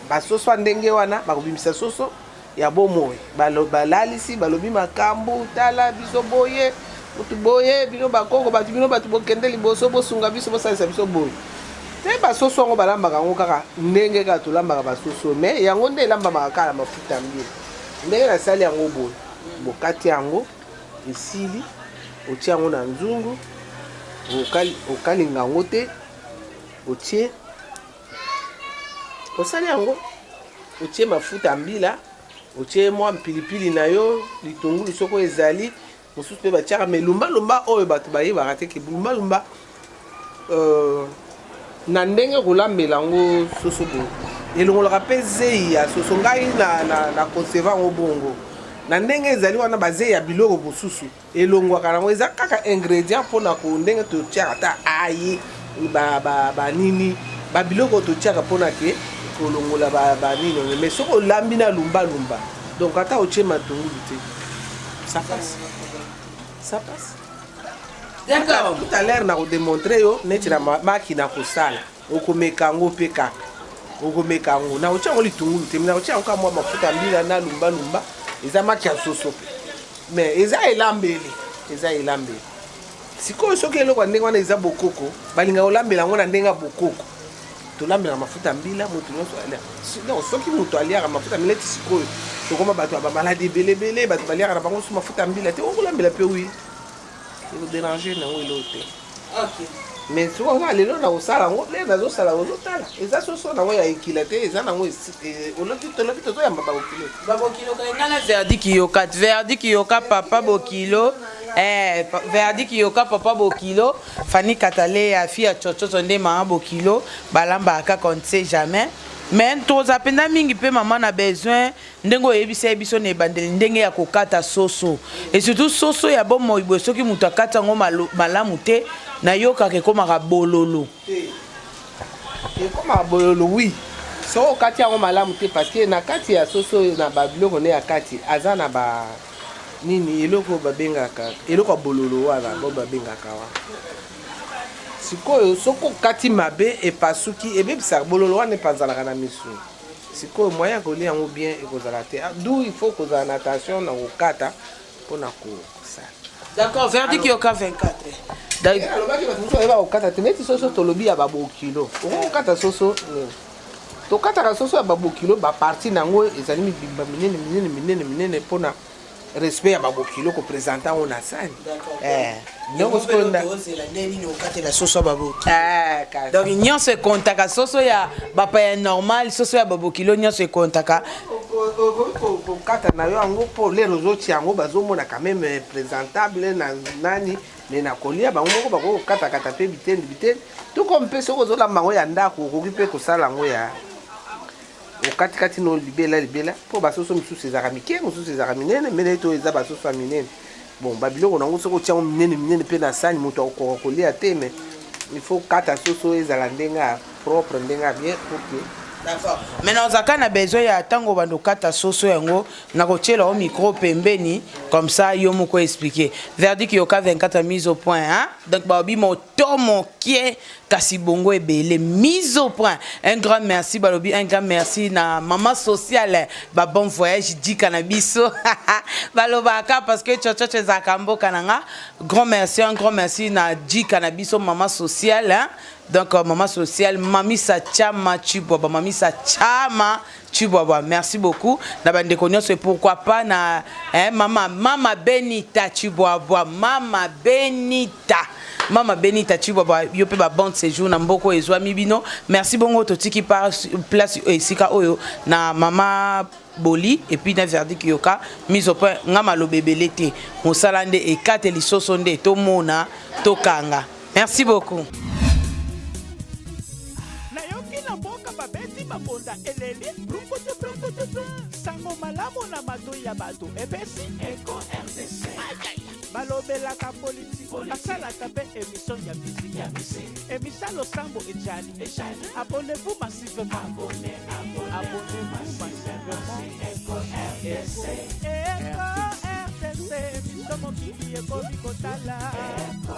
basoso ya ndenge wana, bakobimisa soso ya bomoi, balalisi, balobi makambo: "Tala biso boye, mutu boye, bino bakoko, bato, bino bato bokende liboso, bosunga biso, bosalisa biso boye." Te, basoso yango balambaka yango kaka ndenge kaka tolambaka basoso, mais yango nde elambamaka kaka na mafuta ya mbila. Ndenge nasali yango boye, bokati yango, esili, otie yango na nzungu, okalinga yango te, otie, osali yango, otie mafuta ya mbila, otie mwa pilipili na yo, litungulu soko ezali. Mosusu mpe batiaka, mais lumbalumba oyo bato bayebaka te ke lumbalumba na ndenge kolambela yango soso boye elongolaka mpe zei ya soso. Ngai na conserver yango bongo na ndenge ezali wana, bazei ya biloko mosusu elongwaka nango. Eza kaka ingrédient mpona ko ndenge totiaka ata aye, banini, babiloko totiaka mpona ke kolongola banini. Mais soki olambi na lumbalumba, donc ata otie matungulu te, ça passe, ça passe. D'accord. Tout à l'heure nakodémontrer yo neti na maki na kosala, okomeka yango mpe kaka, okomeka yango. Na kotia yango litungulu te, na kotia yango kaka mwa mafuta mbila na lumbalumba. Eza maki ya soso mpe, mais eza elambeli, eza elambeli. Sikoyo soki eloko ya ndenge wana eza bokoko, balingaka kolambela yango na ndenge ya bokoko. Tolambelaka mafuta mbila, moto nyonso alia. Donc soki moto aliaka mafuta mbila, neti sikoyo tokoma bato ya bamaladi ebelebele, bato baliaka na bango so mafuta mbila te, okolambela mpe wi, ekodéranger nango eloko te. Mais soki oza lelo na kosala yango, le nazosala, ozotala, eza soso nango ya ekila te, eza nango olobi, tolobi tozoyamba bakokilo. Babokilo nga na Verdi Kiyoka, Verdi Kiyoka papa bokilo, Verdi Kiyoka papa bokilo, Fani Katale ya fi ya tsotsoto nde mama bokilo balambaka kaka, on ne sait jamais. Mais toza mpenza mingi mpe mama na besoin ndenge oyebisa ye biso na ebandeli ndenge ya kokata soso, et surtout soso ya bomoi boye. Soki moto akati yango malamu te, nayokaka ekomaka bololo. Ekomaka bololo, oui. Soki okati yango malamu te, parce que na kati ya soso oyo na babiloko ne ya kati aza na ba nini, eloko oyo babengaka eloko ya bololo wana bo babengaka wana. Sikoyo soki okati mabe, epasuki, ebebisaka bololo wana, epanzanaka na misuni. Sikoyo moyen ya kolia yango bien ekozala te. Ah, d'où il faut kozala na attention na kokata mpona kosala. D'accord, verdict yoka 24. Alobaki bato mosusu bayeba kokata te, neti soso tolobi ya babokilo. Okoki kokata soso nini? Tokataka soso ya babokilo, baparti na yango ezali mibimba minene minene minene minene, mpona respect ya babokilo, kopresente yango na sani. Donc sikoyo ozela nde nini? Okatela soso ya baboki? Donc nyonso ekontaka, soso ya bapaya normal, soso ya babokilo, nyonso ekontaka. Okoki kokata na yo yango mpo lelo ozotia yango, bazomona quand même présentable na nani, mais na kolia bango moko bakoki kokatakata mpe bitendi bitendi. Tuko mpe soki ozolamba yango ya ndako, okoki mpe kosala yango ya okatikati no libela libela, mpo basoso misusu ezalaka mike, mosusu ezalaka minene. Mene to eza basoso ya minene, bon, babiloko nango soki otia yango minene minene mpe na sani, moto akokoka kolia te. Mais il faut kata soso ezala ndenge ya propre, ndenge ya bien, pour que D'accord. Maintenant, ozalaka na besoin ya ntango bando okata soso yango, nakotiela yo micro pembeni, comme ça yo moko expliquer. Verdict yoka 24, mise au point, hein? Donc balobi moto mokie kasi bongo ebele. Mise au point, un grand merci. Balobi un grand merci na maman sociale, ba bon voyage dika na biso balobaka, parce que tshotshotsho ezalaka mboka na nga. Grand merci, un grand merci na dika na biso, maman sociale, hein? Donc maman sociale Mamisa Chama Chibwaba, Mamisa Chama Chibwaba, merci beaucoup na bandeko nyonso. Et pourquoi pas na, hein, mama Benita Chibwabwa, mama Benita, mama Benita Chibwabwa, yo mpe ba bon séjour na mboko ezwami bino. Merci. Bongo totiki par place esika oyo na mama Boli et puis na verdict yoka mise au point. Nga maloba ebele te, mosala nde ekateli soso nde tomona tokanga. Merci beaucoup. Nayoki na mboka babeti mabonda, eleli brukutu brukutu. Sango malamu na matoi ya bato epesi Eko RDC. Balobelaka politike, basalaka mpe émission ya musique, émission losambo ejali. Abonnez-vous massivement, abonnez-vous massivement. Eko RDC, Eko RDC, émission mokili ekomi kotala. Eko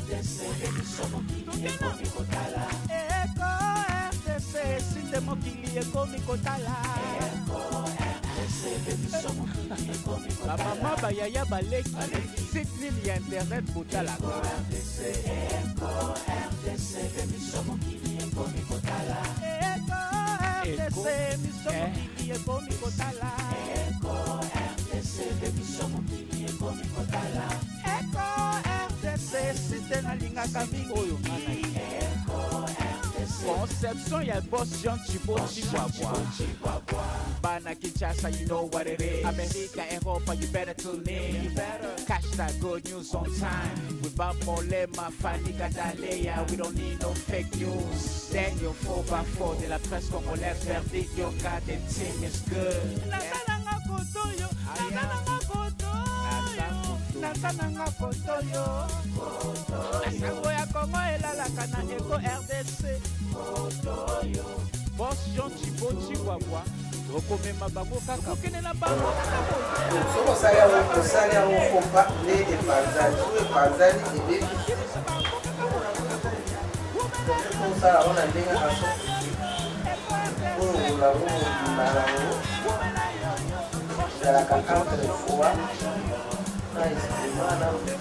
RDC, émission mokili ekomi kotala. Eko RDC, site mokili ekomi kotala. Eko RDC, émission mokili ekomi kotala. Bamama, bayaya, baleki, site nini ya internet botalaka? Eko RDC, émission mokili ekomi kotala. Eko RDC, émission mokili ekomi kotala. Eko RDC, émission mokili ekomi kotala. Eko RDC, site nalingaka mingi oyo nga na Eko RDC. Conception ya boss Jean Chibo Chibwabwa. Bana Kinshasa, you know what it is. America, Europa, you better tune in. You better catch that good news on time. With Bob Molema, Fanny Gadalea, we don't need no fake news. Daniel 4x4 de la presse congolaise, verdict, yoka, the team is good. Nasalanga kotoyo, nasalanga kotoyo, nasalanga kotoyo. Sango ya Kongo elalaka na Eko RDC. Boss Jean Chibo Chihuahua, tokomema bango kaka, kokende na bango kaka boye. Soki osali yango, osali yango fopa nde epanzani. Soki epanzani, ebebi. Osala yango na ndenge ya sorte oyo olango mobimba yango ezalaka entre foie na estomac na oyo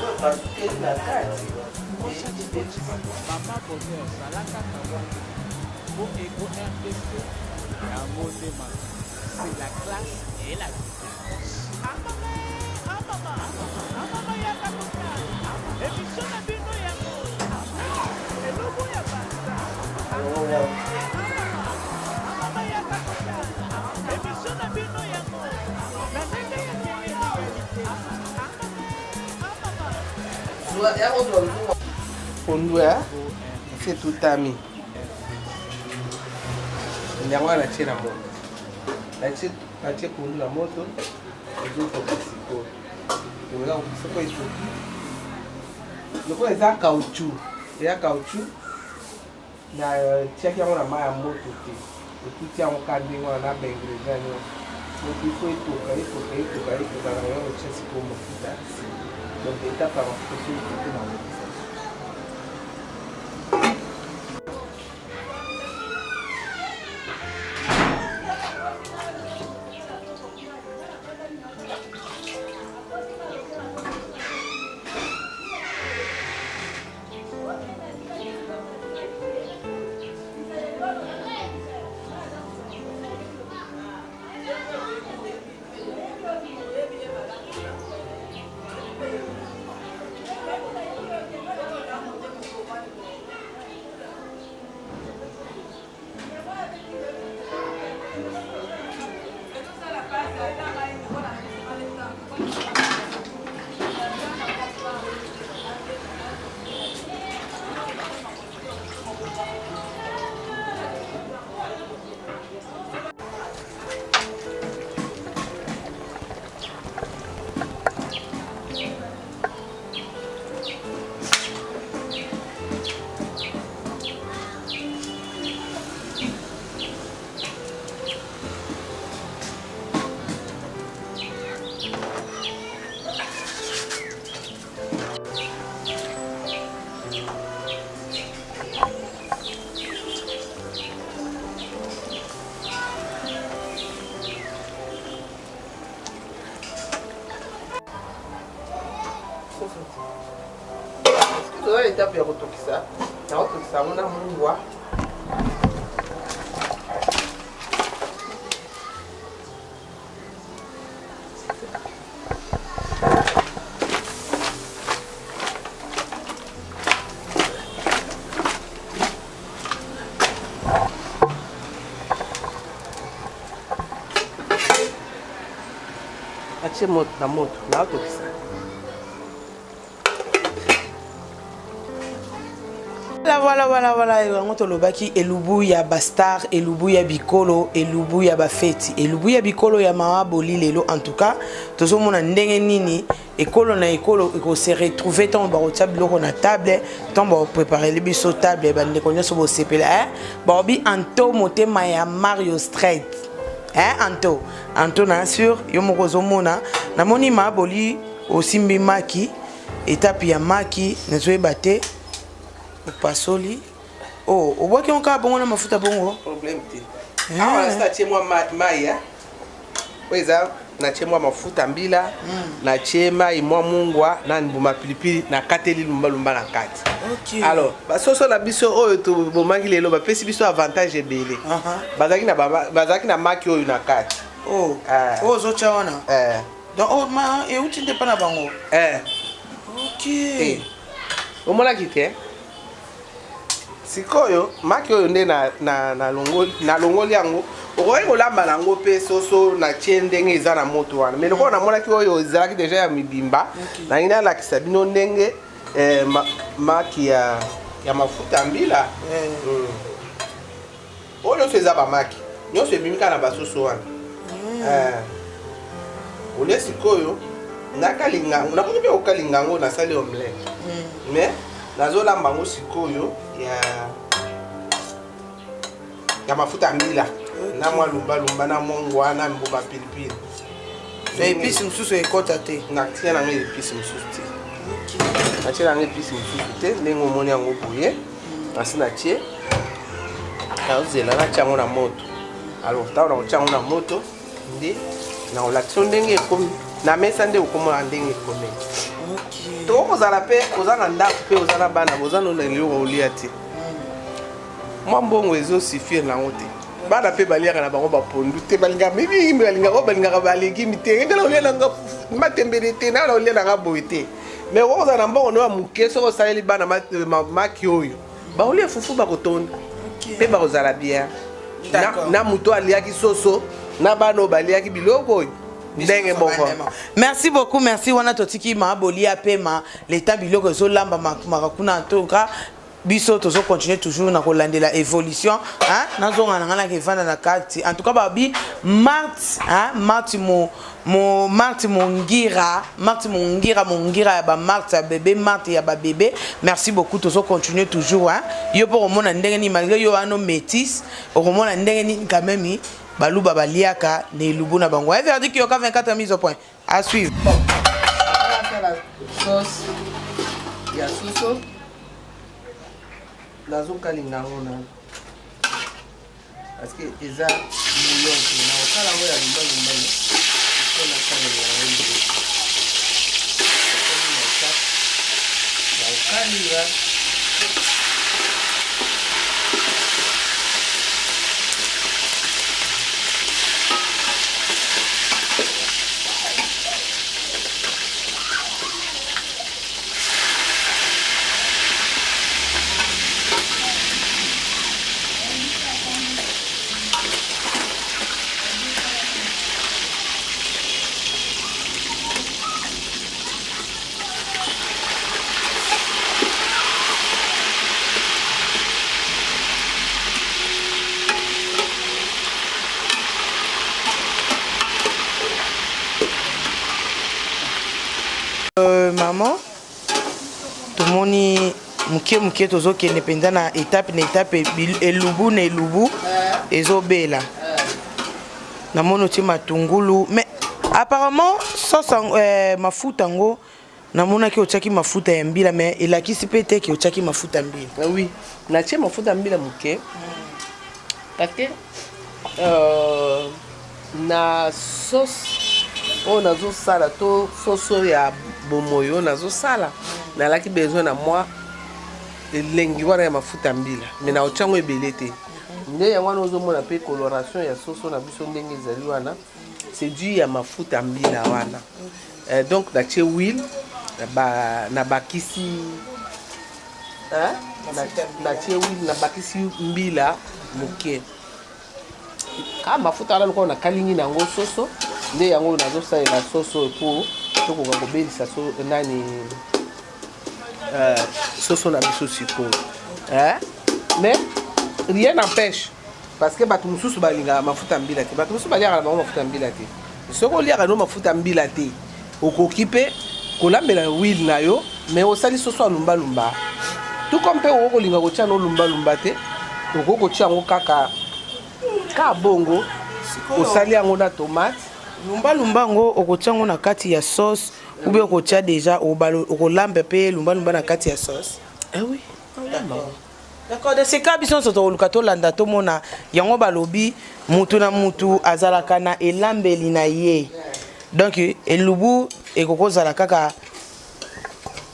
epasukeli na kati, ebebisi. Mama Bonheur, zala kaka wana po Eko RDC yango nde makambo, c'est la classe et la différence. Amama, amama, amama, yaka kotala émission na bino yango, eloko ya basta. Amama, yaka kotala émission na bino yango na ndenge ya télé-réalité. Yango ozwa nzungu pondu ya ese etutami yango wana, natie na moto, natie pondu na moto, ezotoka. Sikoyo soko etoki, lokola eza caoutchouc, eya caoutchouc. Natiaki yango na mai ya moto te, otuti yango kaka ndenge wana na baingrédient nyonso. Donc il faut etoka, etoka, etoka, etoka na yango, otia sikoyo mafuta. Donc étape ya mafuta soki etoki na kolekisa. Toza etape ya kotokisa, nakotokisa yango na mungwa. Atie moto na moto, nakotokisa. Voilà, voilà, voilà, yango tolobaki elubu ya bastar, elubu ya bikolo, elubu ya bafeti, elubu ya bikolo ya mama Boli. Lelo en tout cas tozomona ndenge nini ekolo na ekolo ekose retrouver ntango bakotia biloko na table, ntango bakopreparele biso table. Bandeko nyonso bosepela, eh? Baobi anto motema ya Mario Straight, eh? Anto anto na sur yo moko ozomona, namoni mama Boli osimbi maki, etape ya maki nazoyeba te. Opasoli, oh, obwaki yango kaka bongo na mafuta bongo? Problème te. Awa nasi natie mwa mai, oyo eza, natie mwa mafuta mbila, natie mai, mwa mungwa na mbuma pilipili, nakateli lumbalumba na kati. Alors basoso na biso oyo tobomaki lelo bapesi biso avantage ebele. Bazalaki na maki oyo na kati. Oh, oyo ozotya wana? Donc oh, ma euti nde mpa na bango? Ok. Omonaki te? Sikoyo maki oyo nde nalongoli yango, okoki kolamba nango mpe soso. Natie ndenge eza na moto wana, mais lokola namonaki oyo ezalaki deja ya mibimba, nalingi nalakisa bino ndenge maki ya mafuta mbila. Oyo nyonso eza bamaki nyonso ebimi kaka na basoso wana. Olie sikoyo nakalinga yango, nakoki mpe kokalinga yango, nasali omelette, mais nazolamba yango sikoyo ya mafuta ya mbila na mwa lumbalumba na mongwa na mbuma pilipili. Épice mosusu ekɔta te? Natia nango épice mosusu te, natie nango épice mosusu te. Ndenge omoni yango boye, nasi natie, nazozela natia yango na moto. Alors ntango nakotia yango na moto nde nakolakisa ndenge ekomi na mesa, nde okomona ndenge ekomi. Tokozala mpe oza na ndako mpe oza na bana, boza nona eloko olia te, mwa mbongo ezosuffire nango te. Bana mpe baliaka na bango bapondu te, balingaka mingi, balingaka oyo balingaka balegimi te. Nga na olia nanga matembele te, nga na olia nanga boye te. Mais okozala na mbongo no ya moke, soki osaleli bana maki oyo, bakolia fufu, bakotonda mpe bakozala bien. Na moto aliaki soso na bana oyo baliaki biloko oyo ndenge moko. Merci beaucoup, merci. Wana totiki ma Bolia pema leta, biloko ezolamba maka kuna ntoka. Biso tozo continuer toujours na kolandela évolution, hein? Nazonga na ngana ke vanda na kati. En tout cas babi Marthe, hein? Marthe mo mo Marthe Mongira, Marthe Mongira, Mongira ya ba Marthe ya bébé, Marthe ya ba bébé. Merci beaucoup, tozo continuer toujours, hein? Yo po komona ndenge ni malgré yo ano métis, okomona ndenge ni quand même baluba baliaka na elubu na bango. Eh, verdict yoka 24 mise au point. À suivre. Bon. Sauce ya soso nazokalinga yango nano parce que eza bouillon te nakosala yango ya lumbalumba po nasalela yango liboso nakomi na etape ya kokalinga. Maman, tomoni moke moke tozokende mpenza na etape na etape, elubu na elubu ezobela. Namoni otie matungulu, mais apparemment sauce mafuta yango namonaki otiaki mafuta ya mbila, mais elakisi mpe te ke otiaki mafuta ya mbila. Ah oui, natie mafuta ya mbila moke parce que na sauce oyo nazosala to soso ya bomoi oyo nazosala, nalaki besoin na mwa elengi wana ya mafuta ya mbila, mais na otia yango ebele te. Nde yango wana ozomona mpe coloration ya soso na biso ndenge ezali wana, c'est dû ya mafuta ya mbila wana. Donc natie huile, nabakisi, hein? Natie huile, nabakisi mbila moke. Ka mafuta wana lokola nakalingi na yango soso, nde yango nazosalela soso po tokoka kobelisa so, nani soso na biso sikoyo. Mais rien n'empêche, parce que bato mosusu balingaka mafuta ya mbila te, bato mosusu baliaka na bango mafuta ya mbila te. Soki oliaka no mafuta ya mbila te, okoki mpe kolambela huile na yo, mais osali soso ya lumbalumba. Tout comme mpe okoki kolinga kotia no lumbalumba te, okoki kotia yango kaka ka bongo, osali yango na tomate. Lumbalumba yango okotia yango na kati ya sauce ou bien okotia déjà okolamba mpe lumbalumba na kati ya sauce? Eh oui. D'accord. D'accord, dans ce cas biso nyonso tokoluka tolanda tomona yango. Balobi mutu na mutu azalaka na elambeli na ye, donc elubu ekokozala kaka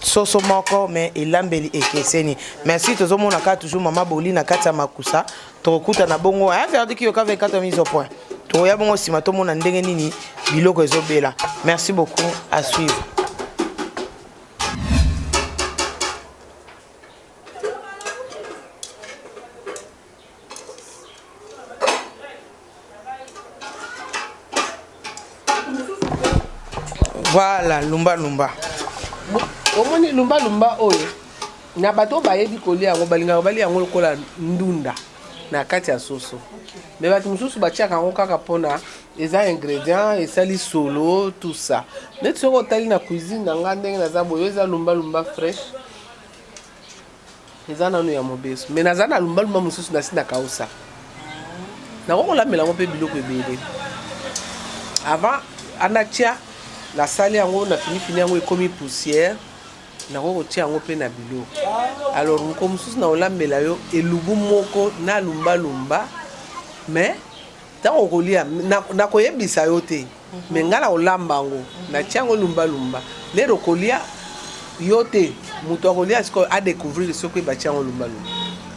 soso moko, mais elambeli ekeseni. Merci, tozomona kaka toujours mama Boli na kati ya makusa. Tokokutana bongo verdict yoka 24 mise au point. Tokoya bongo nsima tomona ndenge nini biloko ezobela. Merci beaucoup, à suivre. Voilà, lumba lumba. Omoni lumba lumba oyo, na bato oyo bayebi kolia yango, balingaka balia yango lokola ndunda na kati ya soso, mais bato mosusu batiaka yango kaka mpona eza ingrédient, esali solo, tout ça. Neti soki otali na cuisine na nga ndenge naza boye, eza lumba lumba fraîche, eza nanu ya mobeso, mais naza na lumbalumba mosusu nasi na kausa, nakoki kolambela yango mpe biloko ebele. Avant anatia, nasali yango na finifini, yango ekomi poussière, nakoki kotia yango mpe na biloko. Alors moko mosusu na kolambela yo elubu moko na lumbalumba, mais ntango okolia nakoyebisa yo te, mais ngai na kolamba yango, natia yango lumbalumba. Lero okolia yo te, moto akolia sikoyo adécouvrir soki batia yango lumbalumba.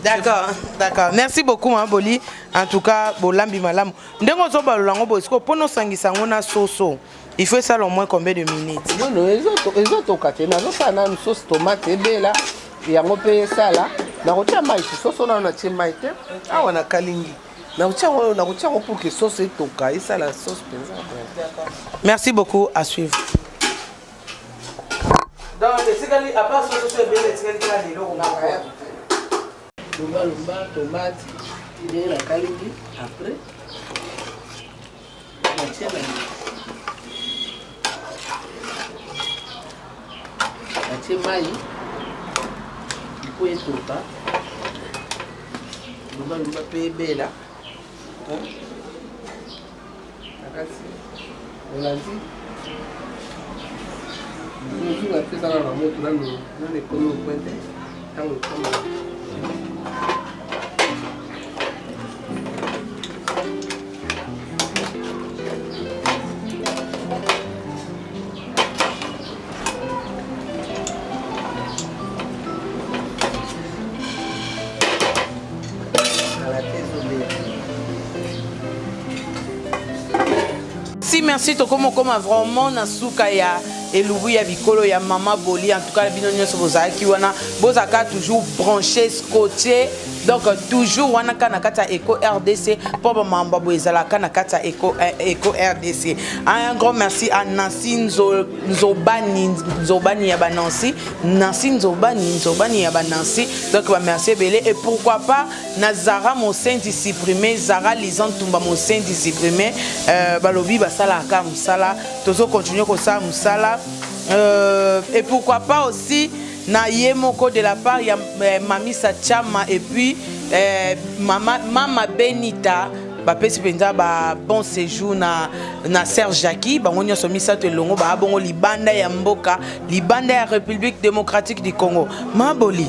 D'accord, d'accord. Merci beaucoup, Maman Boli. En tout cas, bolambi malamu. Ndenge ozobalola yango boye sikoyo, mpona osangisa yango na soso, il faut esala au moins combien de minutes? Non, non, ezotoka te. Nazosala nanu sauce tomate ebela yango mpe esala, nakotia mai te. Soso nano natie mai te awa, nakalingi, nakotia yango, nakotia yango pour que sauce etoka, esala sauce mpenza. Merci beaucoup, à suivre. Donc etikali, à part soso so ebele, etikali kaka leloko moko. Lumbalumba, tomate, ndenge nakalingi après natie na natie mai mpo etoka lumbalumba mpe ebela nakati olandi ozunga mpe ezala na moto nanu nanu ekomi okwe te ntango ekomi. Si merci, tokomi okoma vraiment na suka ya elubu ya bikolo ya mama Boli. En tout cas bino nyonso bozalaki wana, bozalaka toujours branché, scotché, donc toujours wana kaka na kati ya Eco RDC, mpo bamambo boye ezalaka na kati ya Eco RDC. Un grand merci à Nancy Nzobani, Nzobani ya ba Nancy, Nancy Nzobani, Nzobani ya ba Nancy. Donc ba merci ebele. Et pourquoi pas na Zara Mosendi supprimé, Zara Lizan Tumba Mosendi supprimé, balobi basalaka mosala, tozo continuer kosala mosala. Et pourquoi pas aussi na ye moko de la part ya Mamisa Chama et puis mama Benita, bapesi mpenza ba bon séjour na Serge Jackie, bango nyonso misato elongo ba bongo libanda ya mboka, libanda ya République démocratique du Congo. Maboli,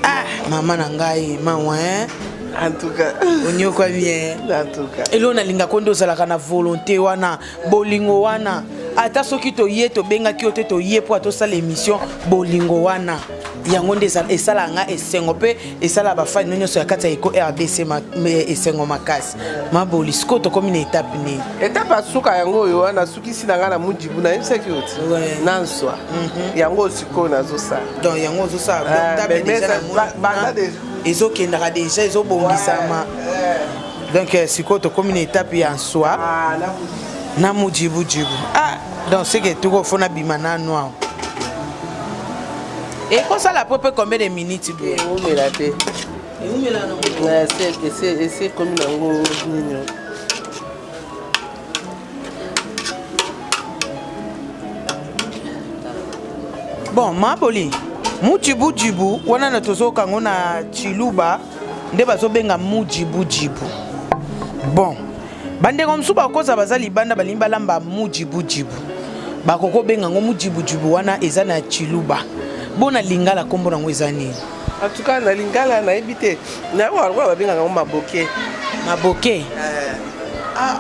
ah mama na ngai mawa, hein? En tout cas, onyokwa bien. En tout cas. Eloko nalingaka nde ozalaka na volonté wana, bolingo wana. Ata soki toye tobengaki yo te, toye po atosala émission, bolingo wana yango nde esalaka nga esengo mpe esalaka bafani nyonso ya kati ya Eco RDC esengo makasi. Maboli, sikoyo tokomi na étape nini? Étape ya suka yango oyo wana, sukisi na nga na mujibu, nayebisaki yo ti na nswa yango oyo sikoyo nazosala. Donc yango ozosala, donc table déjà na moni banda déjà. Ezokendaka déjà, ezobongisama. Donc sikoyo tokomi na étape ya nswa na mujibujibu. Ah, donc c'est que tokofona bima nanu awa. Ekosala à peu près combien de minutes boye? Eumela te. Eumela nango. Ese ekomi nango nini? Bon, maboli mujibujibu wana na tozoyoka yango na Chiluba nde bazobenga mujibujibu. Bon, bandeko mosusu bakoza baza libanda balingi balamba mujibujibu, bakoki kobenga yango mujibujibu wana eza na Chiluba. Bo na lingala nkombo nango eza nini? En tout cas na lingala nayebi te, nayebi lokola babengaka yango maboke. Maboke? Ah.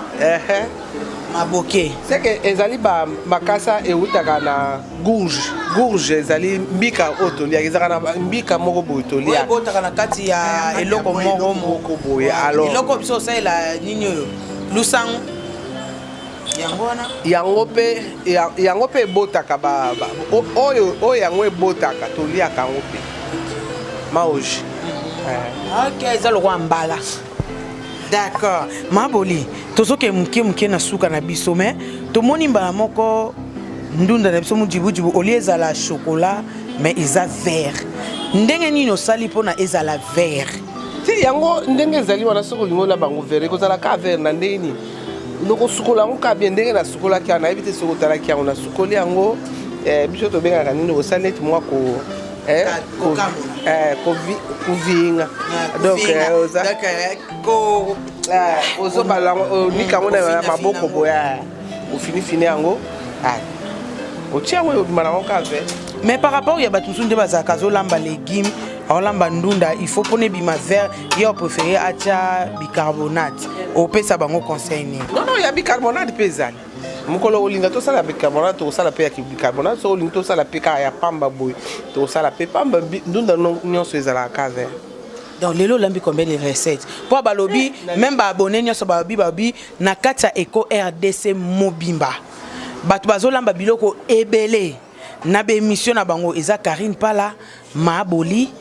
Maboke. C'est que ezali ba makasa eutaka na gourge. Gourge ezali mbika oyo toliaka, ezalaka na mbika moko boye toliaka. Oyo ebotaka na kati ya eloko moko moko moko boye. Alors eloko biso osalela nini oyo? Lusango. Yango wana. Yango pe, ya, yango pe ebotaka ba, ba, o, oyo, oyo yango ebotaka toliaka yango pe. Maoji. Ok, eza lokola mbala. D'accord. Maboli, tozoke moke moke na suka na biso, mais tomoni mbala moko ndunda na biso mujibujibu olie ezala chocolat mais eza vert. Ndenge nini osali mpona ezala vert? Ti yango ndenge ezali wana, soki olingi olamba yango vert, ekozala ka vert na ndenge nini? Nokosukola yango ka bien ndenge nasukolaki yango, nayebi te soki otalaki yango, nasukoli yango, biso tobengaka nini, osali neti mwa ko, Kokamola. Kovinga. Donc, Kovinga. oza Donc, ko ozobala yango, onika yango na Kofina maboko fina boye, ofinifini yango. Otia yango obima nango ka vert. Mais par rapport ya bato mosusu nde bazalaka azolamba légume, aolamba ndunda, il faut mpona ebima vert, ye apréféré atia bicarbonate. Opesa bango conseil nini? Non, non, ya bicarbonate mpe ezali. Mokolo olinga tosala bicarbonate, tokosala mpe ya bicarbonate. Soki olingi tosala mpe kaka ya pamba boye, tokosala mpe pamba. Ndunda nyonso ezalaka ka vert. Donc lelo olambi combien de recettes? Po balobi même ba abonné nyonso balobi, balobi na kati ya Eco RDC mobimba bato bazolamba biloko ebele na ba émission na bango eza Karine Pala, Maboli,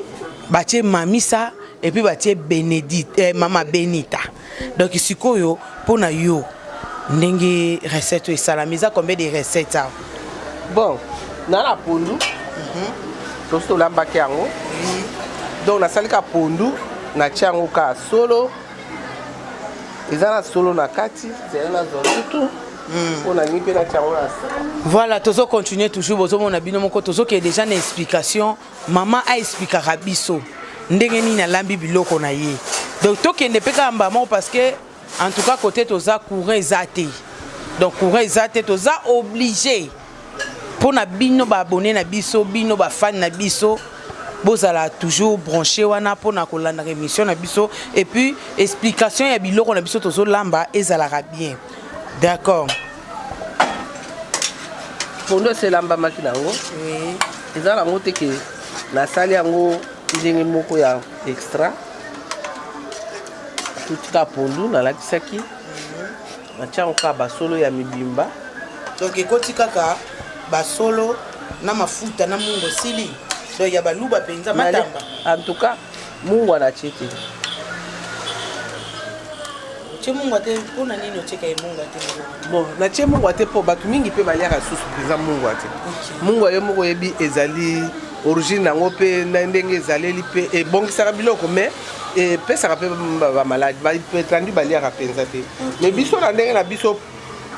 batie Mamisa et puis batie Bénédicte, Mama Benita. Donc sikoyo pona yo ndenge recette oyo esalami eza combien de recettes awa? Bon, na la pondu. Tosi tolambaki yango. Donc nasali ka pondu, natia yango ka solo, eza na solo na kati, zela nazwa lutu mpo nalingi mpe natia yango na sani. Voilà, tozo continuer toujours, bozomona bino moko, tozokende déjà na explication. Mama aexplikaka biso ndenge nini alambi biloko na ye. Donc tokende mpe kaka mbala moko, parce que en tout cas côté toza, courant eza te. Donc courant eza te, toza obligé mpona bino baabonné na biso, bino bafani na biso, bozala toujours branché wana mpona kolandaka émission na biso, et puis explication ya biloko na biso tozolamba ezalaka bien. D'accord. Pondu esi elambamaki nango. Eza nango te ke nasali yango ndenge moko ya extra. Tutika pondu nalakisaki, natia yango kaka basolo ya mibimba. Donc ekoti kaka basolo na mafuta na mungu, esili. Donc ya baluba mpenza, matamba. En tout cas mungwa natie te. Otie mungwa te, mpona nini otieka ye mungwa te? Bon, natie mungwa te mpo bato mingi mpe baliaka susu mpenza mungwa te. Mungwa, yo moko oyebi, ezali origine yango mpe na ndenge ezaleli mpe ebongisaka biloko, mais epesaka mpe bamaladi. Baétrandu baliaka mpenza te. Mais biso na ndenge na biso,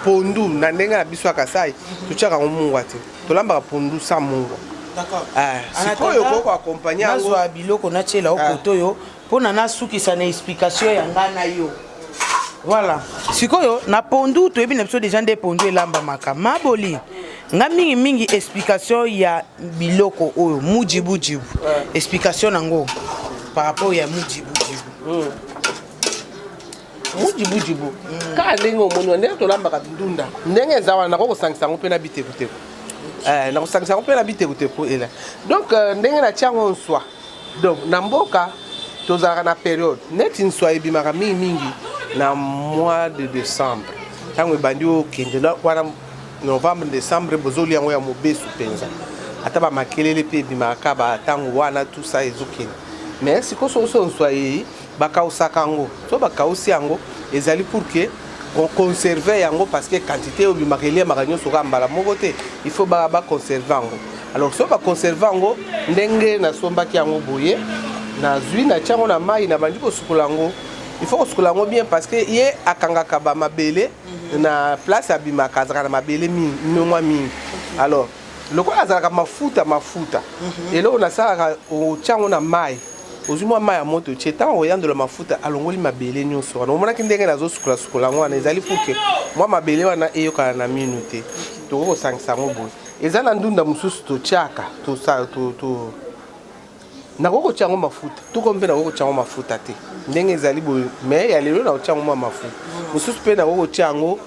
pondu na ndenge na biso ya Kasai, totiaka yango mungwa te, tolambaka pondu sans mungwa. D'accord. Sikoyo okoki koaccompagner yango. Nazwa biloko natiela o koto oyo mpona nasukisa na explication ya ngai na yo. Voilà, sikoyo na pondu, toyebi na biso déjà nde pondu elambamaka. Maboli nga mingimingi, explication ya biloko oyo mujibujibu, explication nango par rapport ya mujibujibu. Mujibujibu kaka ndenge omoni wana, ndenge tolambaka ndunda, ndenge eza wana, nako kosangisa yango mpe na bitekuteku. Nakosangisa yango mpe na bitekuteku ela. Donc ndenge natia yango nswa, donc na mboka tozalaka na période neti nswa ebimaka mingimingi na mois de décembre. Ntango ebandi okende wana, novembre, décembre, bozolia yango ya mobesu mpenza, ata bamakelele mpe ebimaka kaka bantango wana, tout ça ezokende. Mais sikoyo soso nswa eyei, bakausaka yango. So bakausi yango, ezali pour que conserve yango, parce que quantité oyo ebimaka eliamaka nyonso kaka mbala moko te, il faut baconserve yango. Alors so baconserve yango, ndenge nasombaki yango boye, nazwi, natia yango na mai, nabandi kosukola yango. Il faut kosukola yango bien, parce que ye akangaka bamabele na place abimaka, azalaka na mabele mingi, mwa mingi. Alors lokola azalaka mafuta mafuta, eloko nasalaka, otia yango na mai, ozwi mwa mai ya moto, otie. Ntango oyandola mafuta, alongoli mabele nyonso wana. Omonaki ndenge nazosukolasukola yango wana, ezali pour que mwa mabele wana eyokana na minu te. Tokoki kosangisa yango boye. Eza na ndunda mosusu totiaka, nakoki kotia yango mafuta tuko mpe nakoki kotia yango mafuta te ndenge ezali boye. Mais ya lelo nakotia yango mwa mafuta mosusu, mpe nakoki kotia yango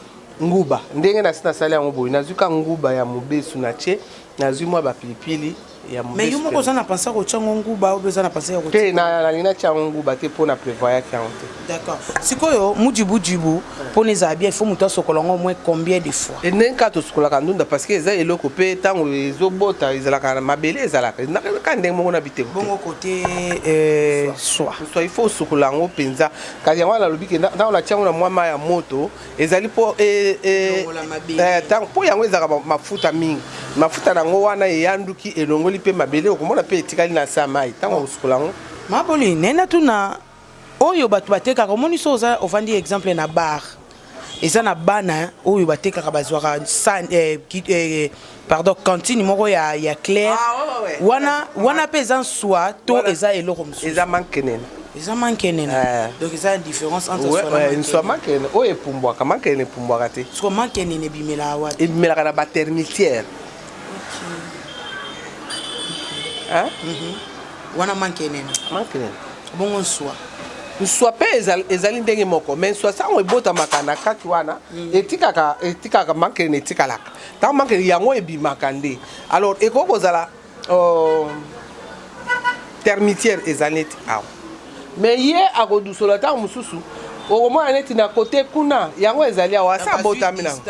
nguba. Ndenge nasi nasali yango boye, nazwi ka nguba ya mobesu, natie, nazwi mwa bapilipili ya Mais yo moko oza na pensa kotia yango nguba oyo eza na pensa ya te? Nalingi natia yango nguba te mpo na prévoyaki yango te. D'accord. Sikoyo mujibujibu, mpona ezala bien, il faut moto asokola yango au moins combien de fois? Ndenge kaka tosukolaka ndunda, parce que eza eloko mpe ntango ezobota ezalaka na mabele, ezalaka kaka ndenge moko na biteko. Bongo côté swa? Swa, il faut osukola yango mpenza. Kasi yango wana nalobi ke ntango natia yango na mwa mai ya moto, ezali mpo mpo yango ezalaka mafuta mingi. Mafuta nango wana eyanduki, elongoli mpe mabele, okomona mpe etikali na se ya mai ntango osukola yango. Maboli nena, tuna oyo bato batekaka, omoni so oza ovandi exemple na bar, eza na bana oyo batekaka, bazwaka pardon, cantine moko ya claire. Ah, ouais. Wana wana mpe eza nswa to eza eloko mosusu? Eza mankenene. Eza mankenene? Donc eza différence entre nswa mankenene oyo epumbwaka, mankenene epumbwaka te. Siko mankenene ebimelaka wapi? Ebimelaka na batermitière. Wana mankenene? Mankenene. Bongo nswa? Nswa mpe ezali ndenge moko, mais nswa sango ebotamaka na kati wana, etikaka mankenene, etikalaka. Ntango mankenene yango ebimaka nde, alors ekoki kozala termitière eza neti awa, mais ye akodusola. Ntango mosusu okomona neti na kote kuna, yango ezali awa, asi abotami nango.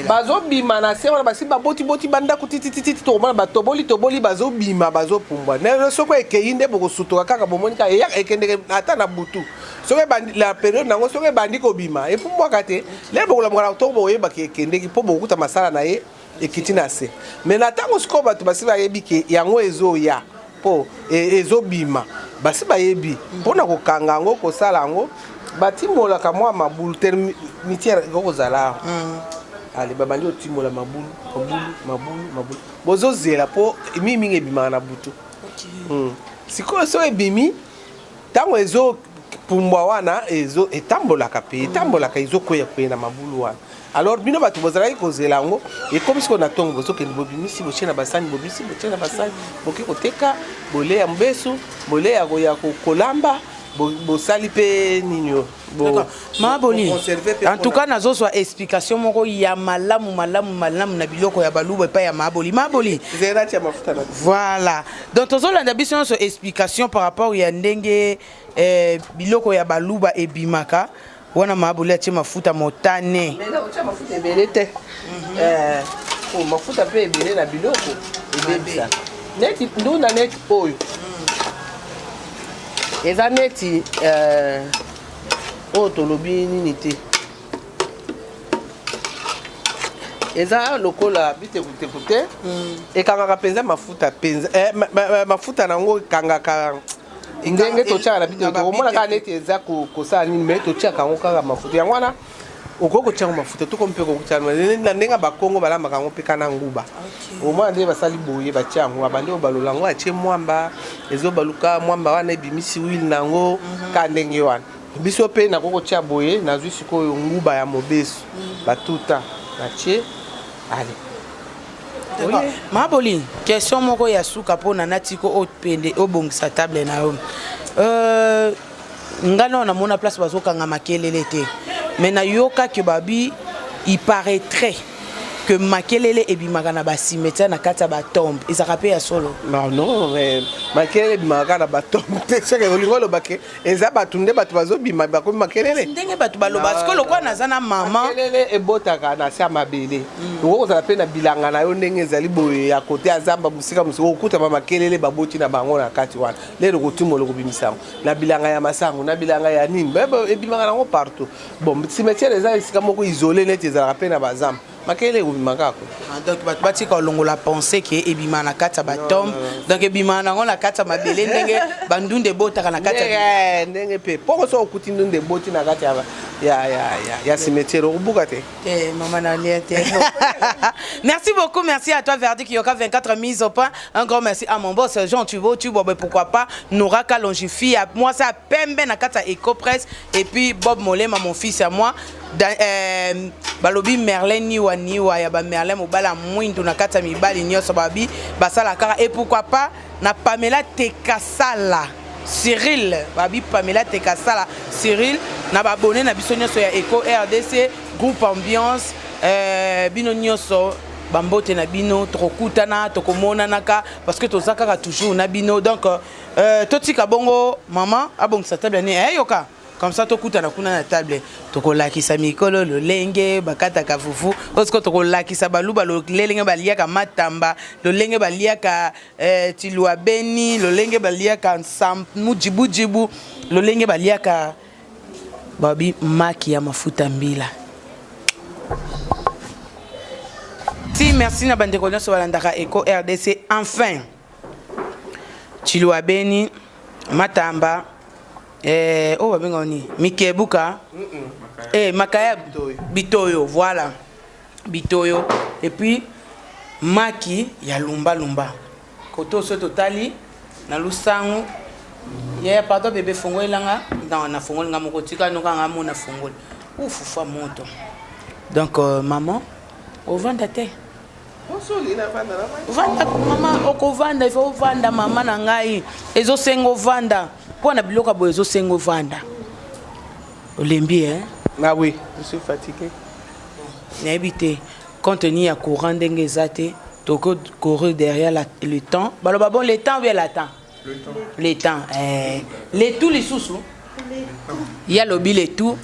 Bazobima na se wana, basi babotiboti bandako titititi, tokomona batoboli toboli, bazobima, bazopumbwa. Soko ekei nde bokosutuka kaka, bomoni kaka ekendeke ata na butu. Soki la période nango soki ebandi kobima, epumbwaka te. Lelo bokolamuka na ntongo, bokoyebaki ekendeki mpo bokokuta masala na ye ekiti na se. Mais na ntango sikoyo bato basi bayebi ke yango ezoya. mpo ezobima, basi bayebi mpona kokanga yango, kosala yango, batimolaka mwa mabulu. Termitière ekoki kozala awa. Ale, babandi kotimola mabulu, mabulu, mabulu, mabulu, bozozela mpo mingimingi ebimaka na butu. Sikoyo so ebimi, ntango ezopumbwa wana, ezo etambolaka mpe etambolaka, ezokwea kwea na mabulu wana. Alors bino bato bozalaki kozela yango, ekomi sikoyo na ntongo, bozokende, bobimisi, botie na basani, bobimisi, botie na basani, boke koteka, boleya mbesu, boleya ya kolamba, bosali mpe nini oyo. Maboli. Boconserve mpe. En tout cas, nazozwa explication moko ya malamu, malamu, malamu na biloko ya baluba epai ya Maboli. Maboli. Zela, tia mafuta na. Voilà, donc tozolanda biso nyonso explication par rapport ya ndenge biloko ya baluba ebimaka wana. Maboli atie mafuta motane. Mais nakotia mafuta ebele te. Po mafuta mpe ebele na biloko ebebisaka. Neti ndunda, neti oyo eza neti oyo tolobi nini te, eza lokola bitekuteku te, ekangaka mpenza mafuta mpenza, mafuta nango ekangaka ndenge totiaka na bitekuteku. Omona kaka neti eza kosala nini, mais totiaka yango kaka mafuta. Yango wana okoki kotia yango mafuta, toko mpe kokotia na ndenge ya Bakongo balambaka yango mpe kana nguba. Omona nde basali boye, batia yango, abandi obalola yango, atie mwamba, ezobaluka mwamba wana, ebimisi huile na yango ka ndenge wana. Biso mpe nakoki kotia boye. Nazwi sikoyo nguba ya mobesu, batuta, natie, ale. D'accord. Maboli, question moko ya suka mpona natiko opende obongisa table na yo. Ngai nao namona place bazokanga makelele te, mais nayokaki babi, il paraîtrait que makelele ebimaka na bacimetière, na kati ya batombe. Ezalaka mpe ya solo? Non, non, mais makelele ebimaka kaka na batombe te. Soki olingi olobake eza bato nde bato bazobima, bakomi makelele. Ndenge bato baloba sikoyo, lokola naza na mama. Makelele ebotaka na se ya mabele. Okoki kozala mpe na bilanga na yo ndenge ezali boye, ya kote ya zamba, mosika mosika, okutama makelele baboti na bango na kati wana. Lelo kotumbola, kobimisa yango na bilanga ya masango, na bilanga ya nini, ebimaka nango partout. Bon, cimetière eza esika moko isolé, neti ezalaka mpe na bazamba, makelele ekobima kaka. Ah, donc bato batika kolongola pense ke ebima na kati ya batombe. Donc ebima nango na kati ya mabele, ndenge bandunda ebotaka na kati ya ndenge mpe poko. So okuti ndunda eboti na kati ya cimetière, okobuka te. Te, mama, nalia te. Merci beaucoup, merci à toi Verdi Kiyoka 24 mise au point. Un grand merci à mon boss Jean Tubo Tubo, mais pourquoi pas Nora Kalonji, fille à moi, ça pembe na kati ya Ecopress, et puis Bob Molema, mon fils à moi. Balobi Merlin Niwa Niwa ya ba Merlin, mobala mwindu na kati ya mibali nyonso, babi basala kaka. Et pourquoi pas na Pamela Tekasala Cyril, babi Pamela Tekasala Cyril, na babone na biso nyonso ya Eco RDC, groupe Ambiance, bino nyonso bambote na bino. Tokokutana, tokomonanaka, parce que toza kaka toujours na bino. Donc totika bongo, mama abongisa table ne eyoka comme ça, tokutana kuna na table, tokolakisa mikolo lolenge bakataka fufu osiko, tokolakisa baluba lolenge baliaka matamba, lolenge baliaka tilwa beni, lolenge baliaka mujibujibu, lolenge baliaka babi maki ya mafuta mbila. Si, merci na bandeko nyonso balandaka Eco RDC. Enfin, tilwa beni, matamba, oyo babengaka nini, mikebuka, makaya, bitoyo, voilà, bitoyo, et puis maki ya lumbalumba. Koto so totali na lusangu. Yaya, pardon bébé, fongolelanga. Non, nafongoli nga moko, tika nokanga mo nafongoli ufufa moto. Donc maman, ovanda te, vanda mama, okovanda, ifo ovanda mama na ngai, ezosenga ovanda mpo na biloko ya boye, ezosenga ovanda. Olembi, hein? Ah oui, je suis fatigué. Nayebi te, compte tenu ya courant ndenge eza te, toko courir derrière le temps. Baloba bon, le temps ou bien la temps? Le temps, le temps, le tout lisusu. Ye alobi le tout,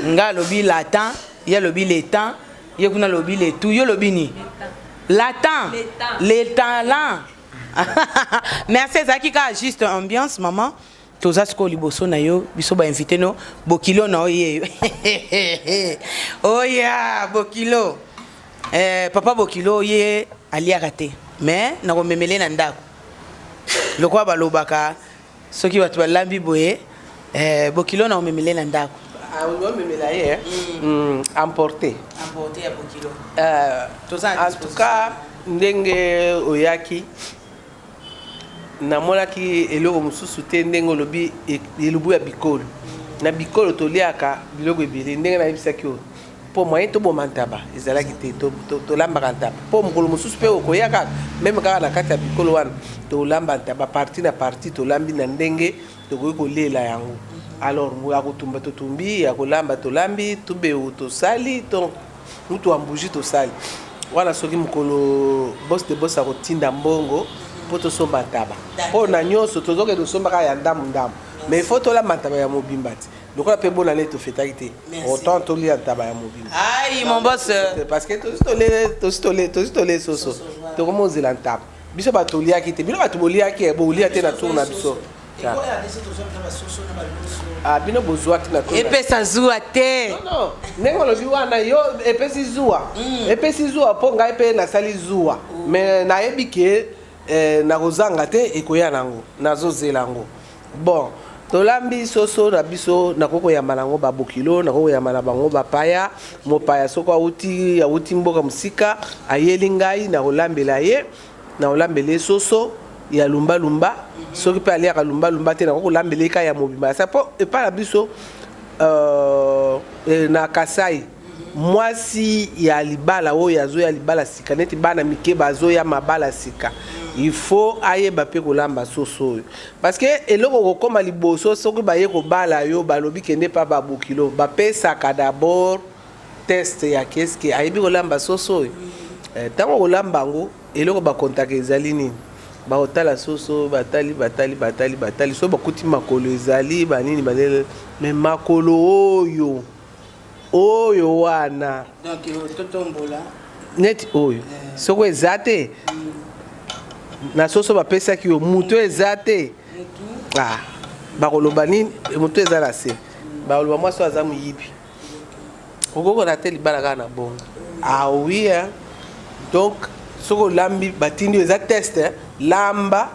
nga alobi la temps, ye alobi le temps, ye kuna alobi le tout, yo olobi nini? La temps, le temps là. Merci, ezalaki kaka juste ambiance. Maman, toza sikoyo liboso na yo, biso bainvité no, bokilo na oye oya bokilo, papa bokilo ye aliaka te, mais nakomemele na ndako. Lokola balobaka soki bato balambi boye eh, bokilo na omemele na ndako. Ah, omemela ye emporté. Emporté ya bokilo. En tout cas ndenge oyaki namonaki eloko mosusu te ndenge olobi elubu ya bikolo. Na bikolo toliaka biloko ebele ndenge nayebisaki oyo mpo moyen toboma ntaba ezalaki te, tolambaka ntaba mpo mokolo mosusu mpe okoya kaka meme kaka na kati ya bikolo wana tolamba ntaba parti na parti, tolambi na ndenge tokoki kolela yango. Alors ya kotumba totumbi, ya kolamba tolambi, tubeu tosali, donc mutu ya mbuji tosali wana. Soki mokolo boss de boss akotinda mbongo mpo tosomba ntaba, mpo na nyonso tozokende kosomba kaka ya ndambu ndambu, mais il faut tolamba ntaba ya mobimba ti lokola mpe bonane tofetaki te, autant tolia ntaba ya mobimba. Ai mon boss, parce que tosi tole soso, tokomozela ntaba. Biso bato toliaki te, bino bato boliaki, bolia te na tour na biso. Ah, bino bozwaki na tour. Epesa zuwa te. Non, ndenge olobi wana yo epesi zuwa, epesi zuwa mpo ngai mpe nasali zuwa, mais nayebi ke nakozanga te, ekoya nango, nazozela yango. Bon, tolambi soso na biso, nakoki koyamba nango babokilo, nakoki koyamba na bango bapaya. Mopaya soki awuti mboka mosika ayeli ngai, nakolambela ye, nakolambela ye soso ya lumbalumba. Soki mpe aliaka lumbalumba te, nakoki kolambela ye kaka ya mobimba ya sa, mpo epai na biso na Kasai, mwasi ya libala oyo azoya libala sika, neti bana mike bazoya mabala sika, il faut ayeba mpe kolamba soso oyo, parce que eloko kokóma liboso soki baye kobala yo, balobi kende mpa babokilo, bapesaka d'abord test ya keske ayebi kolamba soso oyo. Ntango kolamba yango, eloko bakontaka ezali nini? Bakotala soso, batali, batali, batali, batali, so bakuti makolo ezali banini banini, mais makolo oyo oyo wana donc totombola neti oyo soki eza te na soso bapesaki yo, moto eza te, ah, bakoloba nini? Moto eza na se, bakoloba mwasi oyo aza moyibi, okokona te libala kaka na bongo. Ah oui, hein? Donc soki olambi, batindi yo, eza test, hein? Lamba,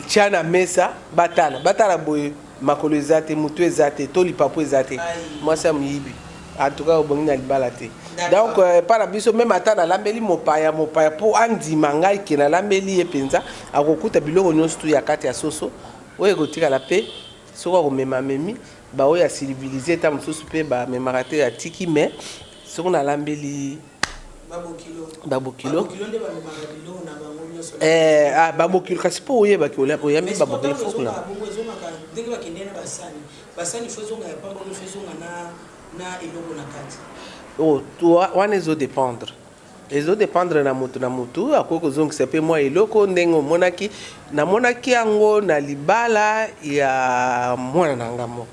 tia na mesa, batala, batala boye, makolo eza te, motu eza te, to lipapu eza te, mwasi ya moyibi, en tout cas obongi na libala te. Donc epai na biso, même ata nalambeli mopaya, mopaya mpo andima ngai ke nalambeli ye mpenza, akokuta biloko nyonso tu ya kati ya soso oyo ekotikala mpe soki akomema amemi. Baoyo ya civilisé ta mosusu mpe bamemaka te, atiki. Mais soki nalambeli babokilo, ah, babokilo kasi mpo oyebaki oyambi babokilo, faut kolamba. Ndenge bakende na basani, basani faut ezonga ya pamba, faut ezonga na eloko na kati. Oh, wana ezodépendre, ezodépendre na motu na motu. Akoki kozongisa mpe mwa eloko ndenge omonaki. Namonaki yango na libala ya mwana na nga moko,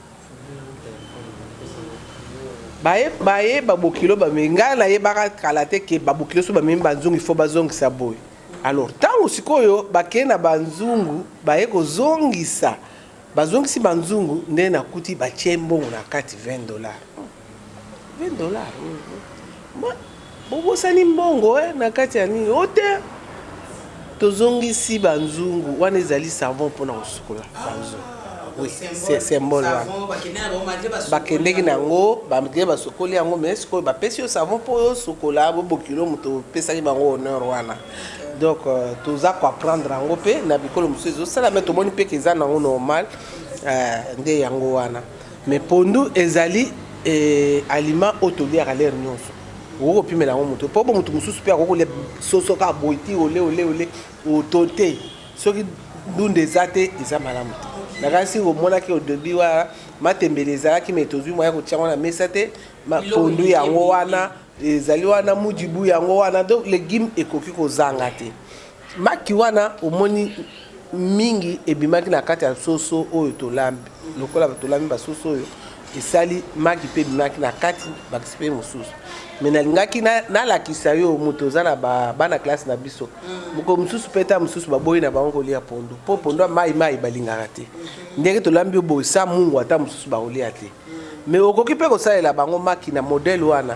baye baye babokilo bamemi. Ngai nayebaka kala te ke babokilo so bamemi banzungu, ifo bazongisa boye. Alors ntango sikoyo bakei na banzungu, baye kozongisa, bazongisi banzungu, nde nakuti batie mbongo na kati, 20 dollars, 20 dollars. Bobosani mbongo na kati ya nini o te, tozongisi banzungu wana, ezali savon mpona kosukola banzungu. Oui, c'est symbole wana. Bakendeki na yango, bakende basokoli yango, mais sikoyo bapesi yo savon mpo oyo osukola bobokilo moto opesaki bango honneur wana. Donc toza koapprendre yango mpe na bikolo mosusu ezosala, mais tomoni mpe ke eza nango normal, nde yango wana. Mais pondu ezali aliment oyo toliaka l'heure nyonso, okoki kopimela yango moto mpo bo moto mosusu mpe akoki kolia soso kaka boye ti ole ole ole oto te. Soki ndunda eza te, eza malamu te. Nakasi omonaki odebi wana matembele ezalaki, mais tozwi moya kotia yango na mesa te. Pondu yango wana ezali wana, mudibu yango wana, donc légume ekoki kozanga te. Maki wana omoni mingi ebimaki na kati ya soso oyo tolambi, lokola tolambi basoso oyo esali maki mpe ebimaki na kati, bakisi mpe mosusu. Mais nalingaki nalakisa yo moto oza na bana classe na biso, mokolo mosusu mpe ta mosusu baboyi na bango kolia pondu, mpo pondu ya mai mai balingaka te. Ndenge tolambi yo boye sa mungu, ata mosusu bakolia te, mais okoki mpe kosalela bango maki na modèle wana,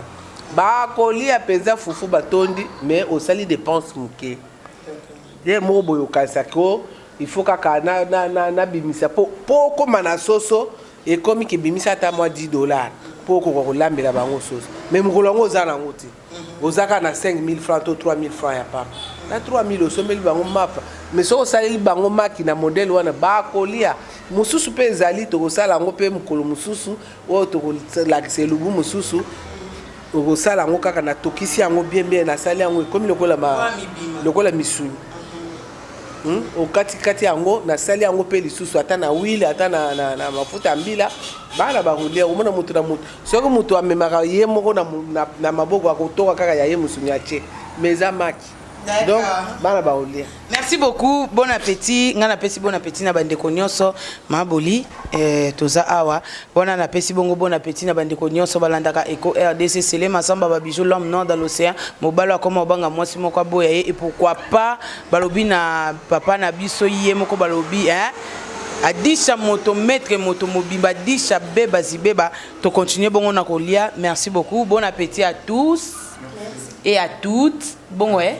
bakolia mpenza fufu batondi, mais osali dépense moke. Ye moko boye okanisaki o. Il faut kaka nabimisa na, na, po okóma na soso, ekomi kebimisa ata mwa 10 $ mpo okoka kolambela bango soso. Mais mokolo yango oza nango te, oza kaka na 5000 francs to 3000 francs ya pamba. Na 3000 osombeli bango mapa, mais soki osaleli bango maki na modèle wana, bakolia. Mosusu mpe ezali, tokosala yango mpe mokolo mosusu oyo tokolakisa elubu mosusu. Okosala yango kaka, natokisi yango bien bien, nasali yango ekomi lokola, lokola misuni. Okatikati yango, nasali yango mpe lisusu ata na huile, ata na mafuta ya mbila, bana bakolia. Omona moto na moto, soki moto amemaka ye moko na maboko, akotoka kaka ya ye mosuni atie, mais eza maki, donc bana bakolia. Merci beaucoup, bon appétit. Nga napesi bon appétit na bandeko nyonso. Maboli, eh, toza awa wana, napesi bongo bon appétit na bandeko nyonso balandaka Eco RDC. Sele Masamba, Babijou, l'homme noir dans l'océan, mobalo akoma obanga mwasi moko aboya ye. Et pourquoi pas balobi na papa na biso ye moko, balobi, hein, Adisha moto, maître moto mobimba, Adisha beba zibeba. Tocontinue bongo na kolia. Merci beaucoup, bon appétit à tous. Merci. Et à toutes bongo, eh?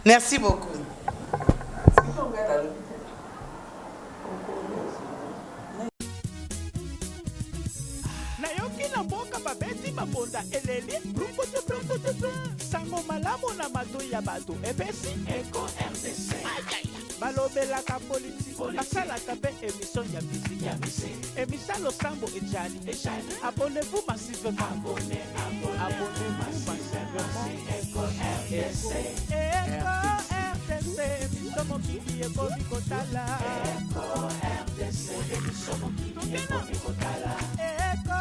Merci beaucoup. Nayoki na mboka babeti mabonda, eleli brumbutu. Sango malamu na matoi ya bato epesi Eko RDC. Balobelaka politike, basalaka mpe émission ya musique, émission losambo ejali. Abonnez-vous massivement, abonnez-vous massivement. Eko RDC, Eko RDC, émission mokili ekomi kotala. Eko RDC, émission mokili ekomi kotala. Eko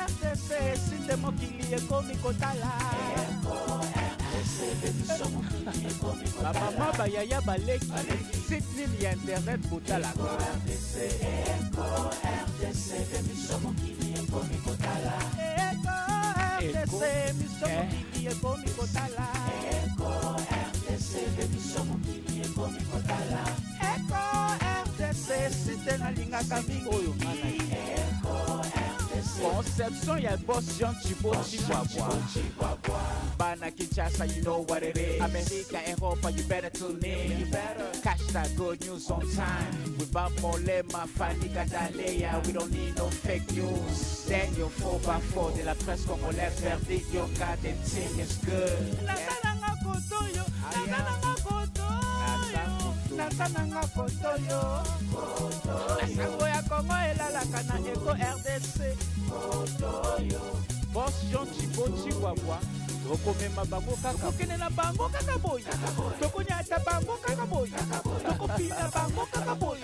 RDC, site mokili ekomi kotala. Eko RDC, émission mokili ekomi kotala. Bamama, bayaya, baleki, site nini ya internet botalaka? Eko RDC, émission mokili ekomi kotala. Eko RDC, émission mokili ekomi kotala. Eko RDC, émission mokili ekomi kotala. Eko RDC, site nalingaka mingi oyo nga na Eko RDC. Conception ya boss Jean Chibo Chihuahua. Bana Kinshasa, you know what it is. America, Europa, you better tune in. You better catch that good news on time. With Bob Molema, Fanny Gadalea, we don't need no fake news. Daniel 4x4 de la presse congolaise, verdict, yoka, the team is good. Nasalanga kotoyo, nasalanga kotoyo, nasalanga kotoyo. Sango ya Kongo elalaka na Eko RDC. Boss Jean Chibo Chihuahua, tokomema bango kaka, tokokende na bango kaka boye, tokonyata bango kaka boye, tokopina bango kaka boye,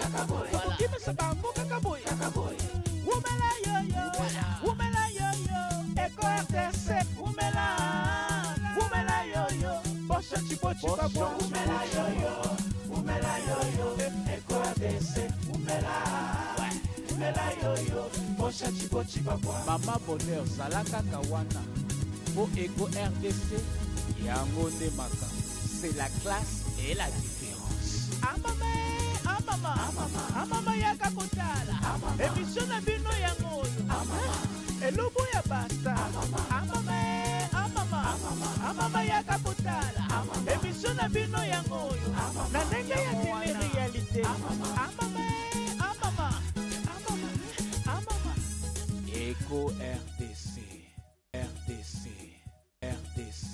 tokokimisa bango kaka boye. Wumela yoyo, wumela yoyo, Eko RDC, wumela, wumela yoyo, Boss Jean Chibo Chihuahua, wumela yoyo, wumela yoyo, Eko RDC, wumela, wumela yoyo, Boss Jean Chibo Chihuahua. Mama Bonheur, zala kaka wana po Eko RDC yango nde makambo. C'est la classe et la différence. Amama, amama, amama, yaka kotala émission na bino yango oyo, elobo ya basta. Amama, amama, amama, yaka kotala émission na bino yango oyo na ndenge ya télé réalité. Amama, amama, amama, amama. Eko RDC, RDC, RDC.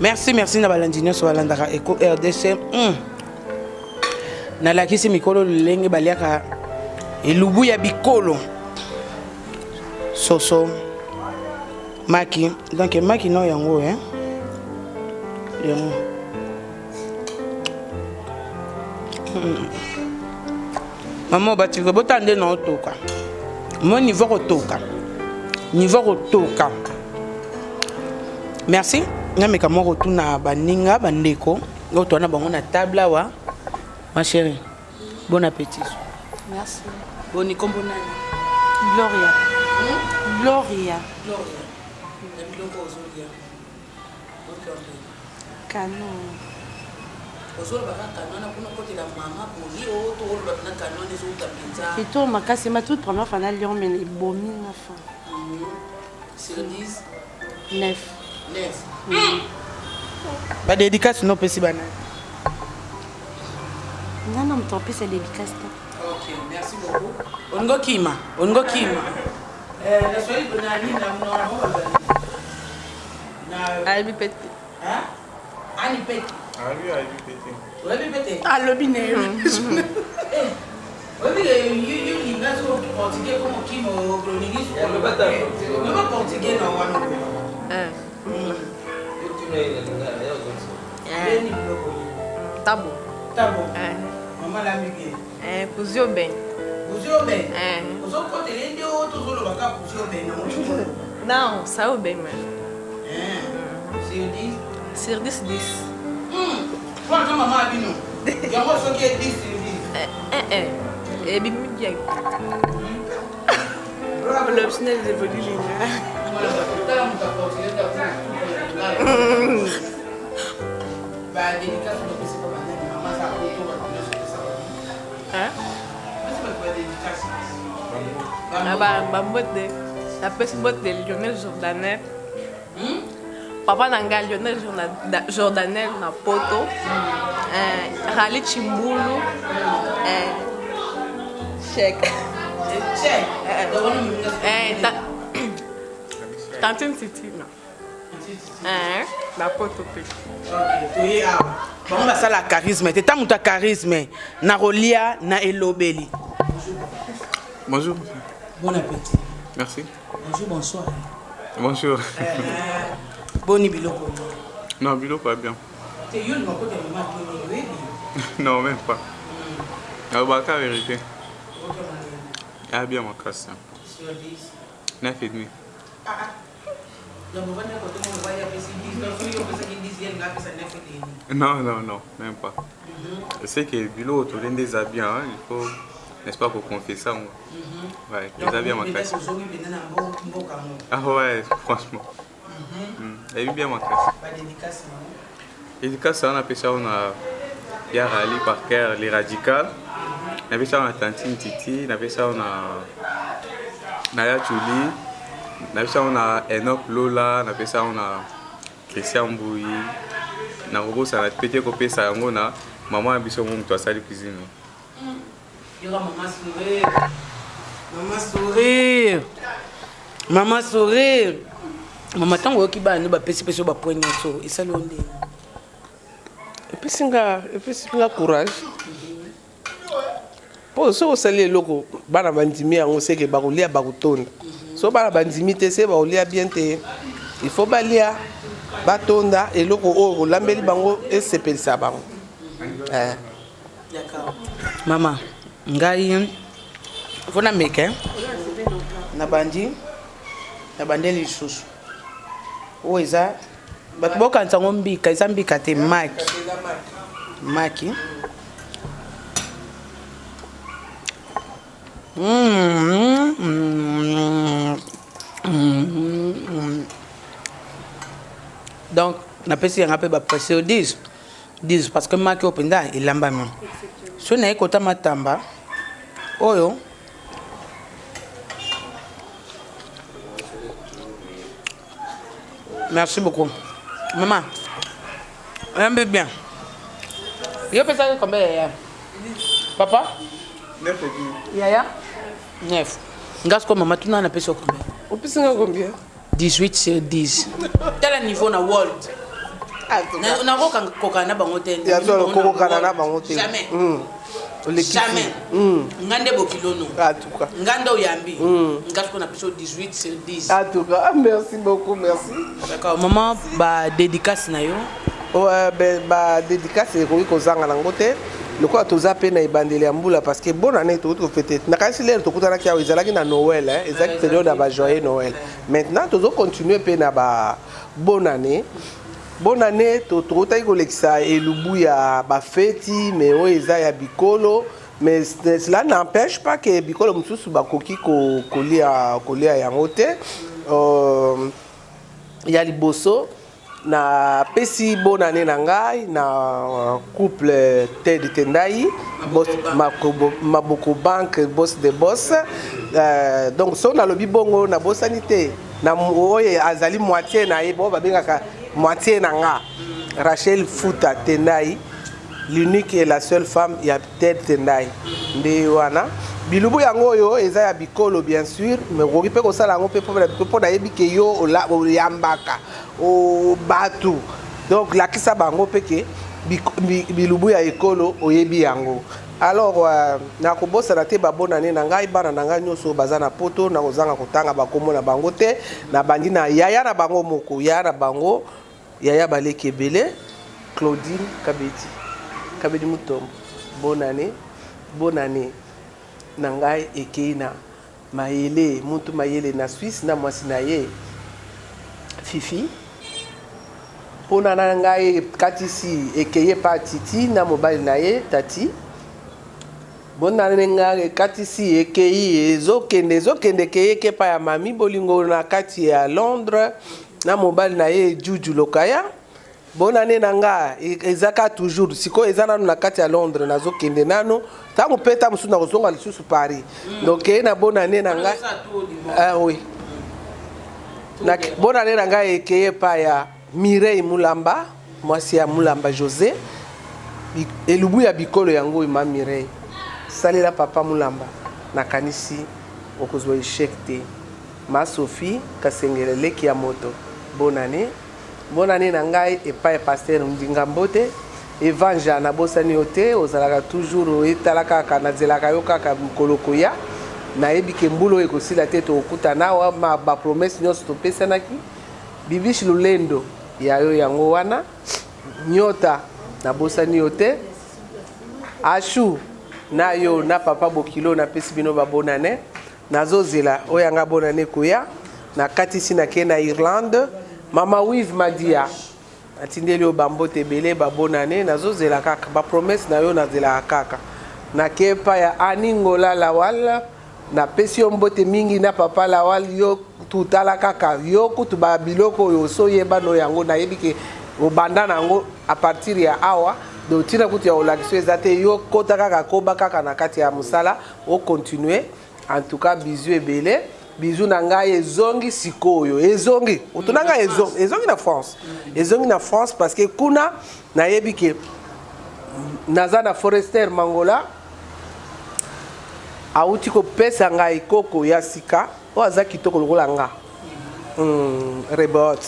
Merci, merci na balandi nyonso balandaka Eco RDC. Nalakisi mikolo lolenge baliaka elubu ya bikolo. Soso maki, donc maki no yango hein. Yango. Mama batiko bota nde na otoka. Mo niveau kotoka. Niveau kotoka. Merci. Nameka moko tuna baninga bandeko oyo towana bango na table awa. Ma chérie, bon appétit. Merci. Boni kombo nani? Gloria. Gloria. Gloria. Na biloko ozolia. Kano. Ozoloba kaka kano wana kuna okotela mama boni o to oloba na kano wana ezouta mpenza. Kitoko makasi ma toute première fois na Lyon mais ebomi nga fa. Sur 10? 9. 9. Ba dédicace no pesi bana. Nana moto apesa dédicace te. Ok, merci beaucoup. Olingo kima, olingo kima. Eh, na Swahili kuna nini na mnaona na Ayebi pe te. Hein? Ani pete. Ayebi, ayebi pete. Oyebi pete? Alobi na ye. Eh, oyebi ke yo yo linga so portugais comme okima olingi so loba portugais na wana. Eh. Leni biloko. Tabo. Tabo. Eh. Mama lambi bien. Eh, kuzio ben. Kuzio ben. Eh. Ozokotela nde oyo tozoloba kaka kuzio ben nango. Non, ça au ben. Eh. Sur 10. Sur 10 10. Wana mama abino. Yango soki 10 sur 10. Eh eh. Eh bimi bien. L'optionnel évolue linga. Ba dédicace no pesi pa banani mama sa poto ba nyonso pesa ba. Hein? Pesi ba ba dédicace. Ah ba ba mbote. Napesi mbote Lionel Jordanel. Papa na ngai Lionel Jordanel na poto. Rali Chimbulu. Check. Check. Tantine Titi na. Na poto pe. Toye awa. Bango basala charisme te. Ta moto ya charisme na kolia na elobeli. Bonjour. Bon appétit. Merci. Bonjour, bonsoir. Bonjour. Boni biloko. Non, biloko bien. Te yo linga kota mama toni oyebi. Non, même pas. Alobaka vérité. Ah bien makasi. Sur 10. 9 et demi. Ah ah. Donc ovandi kote moko mobali apesi 10 donc soki opesaki 10 ye alinga apesa 9 et demi. Non, non, non, même pas. Je sais que biloko tolende eza bien, hein, il faut n'est-ce pas qu'on confie ça moi. Ouais, eza bien makasi. Ozongi mpenza na mboka ngo. Ah ouais, franchement. Eyebi bien makasi. Ba dédicace nango. Dédicace wana napesa yango na ya Rally Parker, les radicales. Napesa yango na Tantine Titi, napesa yango na ya Chuli, napesa yango na Enoch Lola, napesa yango na Christian Mbuyi. Nakobosana pe te kopesa yango na mama na biso mo moto asali cuisine. Yoka mama sourire. Mama sourire. Mama sourire. Mama ntango oyoki bana nde bapesi pesi yo bapoint nyonso esali yo ndenge? Epesi nga courage. Mpo soki osali eloko bana bandimi yango seke bakolia bakotonda. So bana bandimi te se bakolia bien te. Il faut balia batonda eloko oyo olambeli bango esepelisa bango. D'accord. Mama, ngai faut na meka na bandi na bandeli lisusu. Oyo eza bato bokanisa yango mbika, eza mbika te, maki. Maki. Donc napesi yanga mpe ba pression 10 10 parce que maki oyo mpenza elambami. So naye kota matamba oyo Merci beaucoup. Maman, un peu bien. Yo pesa combien yaya? Papa? 9 et demi. Yaya? 9. Ngasko maman tuna na pesa combien? Opesi nga combien? 18 sur 10. Tel niveau na world. Nakokokana na bango te. Ya solo, kokokana na bango te. Jamais. Olekisi. Jamais. Nga nde bokilono. En tout cas. Nga nde oyambi. Nga siko na biso 18 sur 10. En tout cas, merci beaucoup, merci. D'accord, maman, ba dédicace na yo. Ouais, ben, ba dédicace ekoki kozanga nango te lokola toza mpe na ebandeli ya mbula, parce que bonne année tokoki kofete. Nakanisi lelo tokutanaki awa ezalaki na Noël, hein, ezalaki période ya bajoyeux Noël. Maintenant tozocontinue mpe na ba bonne année. Bonne année, tokotaki kolekisa elubu ya bafeti, mais oyo eza ya bikolo, mais cela n'empêche pas que bikolo mosusu bakoki kolia yango te. Ya liboso, napesi bonne année na ngai na couple Ted Tendai, boss, Maboko Bank, boss de boss. Donc so nalobi bongo, nabosani te na oyo azali moitié na ye, bo babengaka moitié na nga, Rachel Futa Tendai, l'unique et la seule femme ya Ted Tendai. Nde wana bilubu yango oyo eza ya bikolo, bien sûr, mais okoki mpe kosala yango mpe mpo nayebi ke yo oyambaka bato, donc lakisa bango mpe ke bilubu ya ekolo oyebi yango. Alors nakobosana te babonane na ngai, bana na ngai nyonso baza na Poto. Nakozanga kotanga bakombo na bango te. Nabandi na yaya na bango moko, yaya na bango, yaya baleki ebele, Claudine Kabedi, Kabedi Mutombo, bonane. Bonane na ngai ekei na Mayele, mutu mayele na Swisse, na mwasi na ye Fifi. Mpona na ngai ekatisi, ekei epa Titi na mobali na ye Tati. Bonane ngai ekatisi, ekei, ezokende, ezokende, ekei, eke epai ya Mami Bolingo na kati ya Londres na mobali na ye Juju Lokaya. Bonane na nga ezaka toujours sikoyo, eza nanu na kati ya Londres. Nazokende nano ntango mpe ta mosusu nakozonga lisusu Paris. Donc eye na bonane na ngai. Ah, oui. Bonane na ngai ekeye epai ya Mireille Mulamba, mwasi ya Mulamba José. Elubu ya bikolo yango oyo. Ma Mireille, salela papa Mulamba, nakanisi okozwa échec te. Ma Sophie Kasengele, leki ya moto, bonane. Bonane na ngai epai ya pasteur Ndinga Mbote Evanja. Nabosani yo te, ozalaka toujours etala kaka, nazelaka yo kaka mokolo koya. Nayebi ke mbula oyo ekosila te, tokokutana awa. Ma bapromesse nyonso topesanaki. Bibishi Lulendo, ya yo yango wana. Nyota, nabosani yo te. Ashu na yo na papa Bokilo, napesi bino babonane. Nazozela oyo yanga bonane koya. Nakatisi, nakei na Irlande. Mama Wive Madia, natindeli yo bambote ebele, babonane. Nazozela kaka bapromesse na yo, nazelaka kaka. Nakei epai ya Ani Ngola Lawal, napesi yo mbote mingi na papa Lawal. Yo tutala kaka, yo kutu babiloko oyo osoyeba no yango, nayebi ke obanda na yango à partir ya awa. Donc ntina kutu ya kolakisa eza te. Yo kota kaka, koba kaka na kati ya mosala, ocontinue. En tout cas, bisou ebele. Bisou na ngai ezongi sikoyo, ezongi oto na ngai, ezongi na France, ezongi na France, parce que kuna nayebi ke naza na Forester Mangola, awuti kopesa ngai koko ya sika oyo aza kitoko lokola nga. Rebot,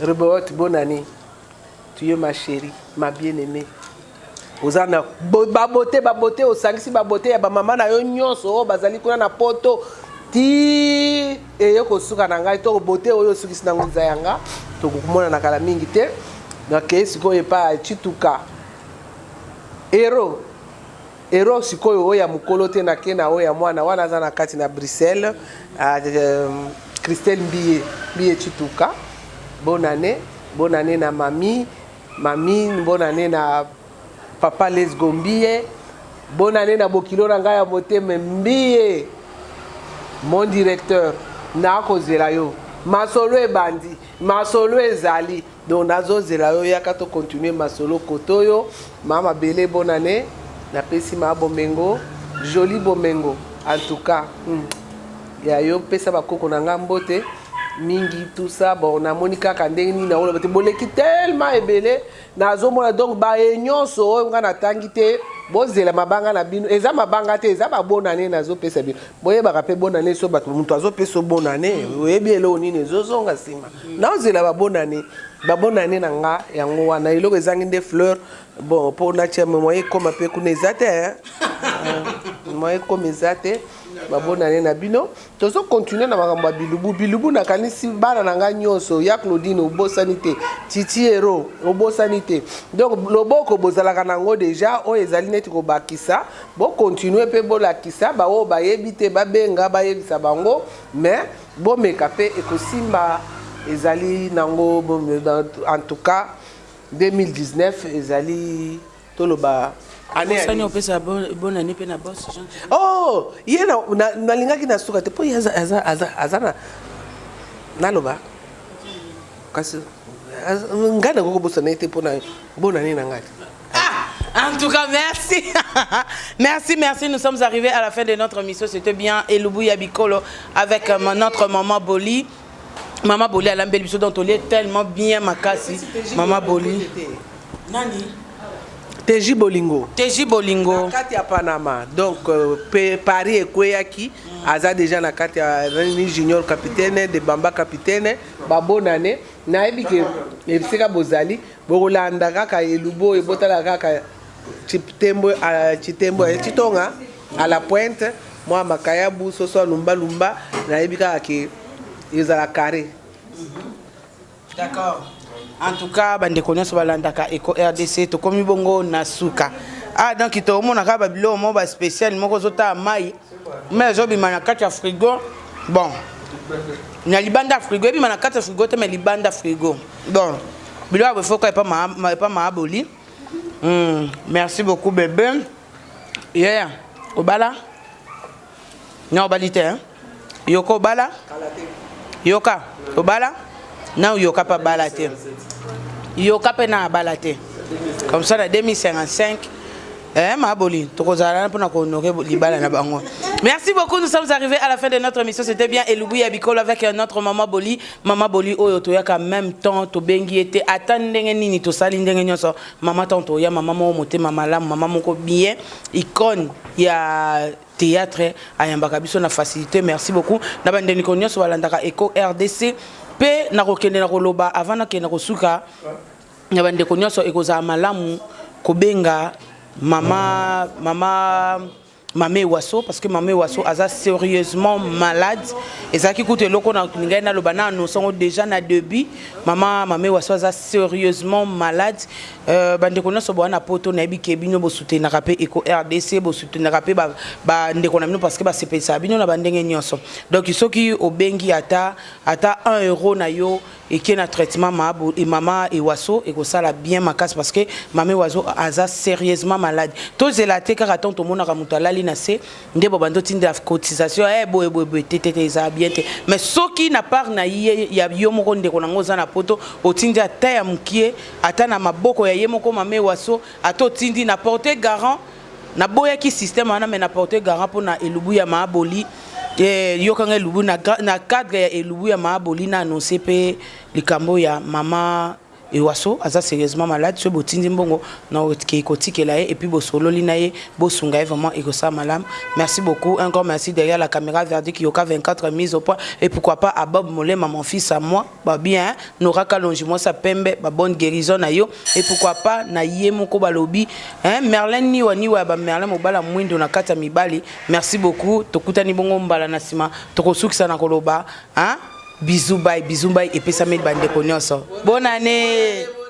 Rebot, bonne année. Tu es ma chérie, ma bien-aimée. Oza na babote, babote osangisi babote ya bamama na yo nyonso oyo bazali kuna na Poto ti eye kosuka na ngai. To bote oyo osukisi nango eza yanga. Tokomonana kala mingi te. Nakei sikoyo epai ya Chituka Hero. Hero sikoyo oyo ya mokolo te, nake na oyo ya mwana wana aza na kati na Bruxelles, Christelle Mbiye, Mbiye Chituka, bonne année. Bonne année na mami, mami. Bonne année na papa Lesgo Mbiye. Bonne année na bokilo na ngai ya motema, Mbiye mon directeur. Nakozela yo, masolo ebandi, masolo ezali. Donc nazozela yo, yaka tocontinue masolo koto oyo. Mama Bele, bonne année. Napesi ma Bomengo, joli Bomengo. En tout cas, ya yo, pesa bakoko na nga mbote mingi, tout ça. Bon, namoni kaka ndenge nini naoloba te, boleki tellement ebele. Nazomona donc baye nyonso oyo nga natangi te. Bozela mabanga na bino, eza mabanga te, eza ba bonne année nazopesa bino. Boyebaka mpe bonne année so bato, moto azopesa bonne année, oyebi eloko nini ezozonga nsima. Naozela ba bonne année, ba bonne année na nga yango wana. Eloko ezangi nde fleur, bon, mpo natia moyen ekoma mpe kuna eza te, hein. Moyen ekoma eza te. Ba bonne année na bino. Tozocontinue na makambo ya bilubu bilubu. Nakanisi bana na ngai nyonso ya Claudine, obosani te, Titi Hero, obosani te. Donc loboko bozalaka nango deja, oyo ezali neti kobakisa, bokontinue mpe bolakisa baoyo bayebi te, babenga, bayebisa bango. Mais bomeka mpe, ekosimba, ezali nango. En tout cas 2019 ezali, toloba, année ya Osani opesa bonne année mpe na boss Jean. Oh, ye nalingaki na suka te, mpo ye aza na, naloba kasi ngai nakoki kobosana ye te mpona bonane na ngai. Ah, en tout cas, merci. Merci, merci. Nous sommes arrivés à la fin de notre émission. C'était bien Elubu ya Bikolo avec notre maman Boli. Maman Boli alambeli biso, donc tolie tellement bien makasi. Maman Boli. Nani? Teji Bolingo. Teji Bolingo. Na kati ya Panama, donc Paris ekweyaki, aza déjà na kati ya ni Junior capitaine de Bamba, capitaine babonane. Nayebi ke esika bozali, bokolanda kaka elubu oyo, botala kaka Chitembo, Chitembo, Chitonga à la pointe, mwa makayabu, soso ya lumbalumba. Nayebi kaka ke ezala carré. D'accord. En tout cas, bandeko nyonso balandaka Eco RDC, tokomi bongo na suka. Ah, donc toomona kaka babiloko moko baspécial moko ozotala mai mai ezobima na kati ya frigo. Bon, na libanda ya frigo, ebima na kati ya frigo te, mais libanda frigo. Bon, biloko ya bofoka epa maaboli. Merci beaucoup bébé. Yeah, obala na obali te, hein? Yoka obala, yoka obala na yoka mpe abala te, yoka mpe na abala te. Comme ça na 2055, eh, Maboli, tokozala wana mpona kohonorer libala na bango. Merci beaucoup, nous sommes arrivés à la fin de notre émission. C'était bien Elubu ya Bikolo avec notre maman Boli. Maman Boli oyo toyaka même temps, tobengi ete ata ndenge nini, tosali ndenge nyonso. Mama tant toya, mama moko motema malamu, mama moko bien, icône ya théâtre, ayambaka biso na facilité. Merci beaucoup na bandeko nyonso balandaka Eco RDC. Mpe nakokende na koloba avant nakende kosuka na bandeko nyonso, ekozala malamu kobenga mama Mame Waso, parce que Mame Waso aza sérieusement malade. Ezalaki kutu eloko na ngai naloba na annonce yango déjà na début. Mama Mame Waso aza sérieusement malade. Bandeko nyonso boya na poto, nayebi ke bino bosoutenaka mpe Eco RDC, bosoutenaka mpe bandeko na bino, parce que basepelisaka bino na bandenge nyonso. Donc soki obengi ata 1 euro na yo eke na traitement mama Ewaso, ekosala bien makasi, parce que mama Ewaso aza sérieusement malade. Tozela te kaka ntango tomonaka moto alali na se nde bo bando otindela cotisation, boye boye boye te te te, ezala bien te. Mais soki na part na ye ya yo moko, ndeko nango oza na poto, otindi ata ya mokie, ata na maboko ya ye moko mama Ewaso, ata otindi na porte garant. Naboyaki système wana, mais na porte garant mpona elubu ya Maaboli. Yokanga elubu na cadre ya elubu ya Maaboli, na annonce mpe likambo ya mama Ewaso aza sérieusement malade. Soki botindi mbongo na okei kotikela ye, et puis bosololi na ye, bosunga ye vraiment, ekosala malamu. Merci beaucoup, un grand merci. Derrière la caméra, Verdict Yoka 24, mise au point. Et pourquoi pas à Bob Molema, mon fils à moi, ba bien Nora Kalonji, moi sa pembe, ba bonne guérison na yo. Et pourquoi pas na ye moko balobi, hein, Merlin Niwa Niwa, ba Merlin mobala mwindo na kati ya mibali. Merci beaucoup, tokutani bongo mbala na nsima. Tokosukisa na koloba, hein, bisous bye, bisous bye, epesameli bandeko nyonso. Bonne année.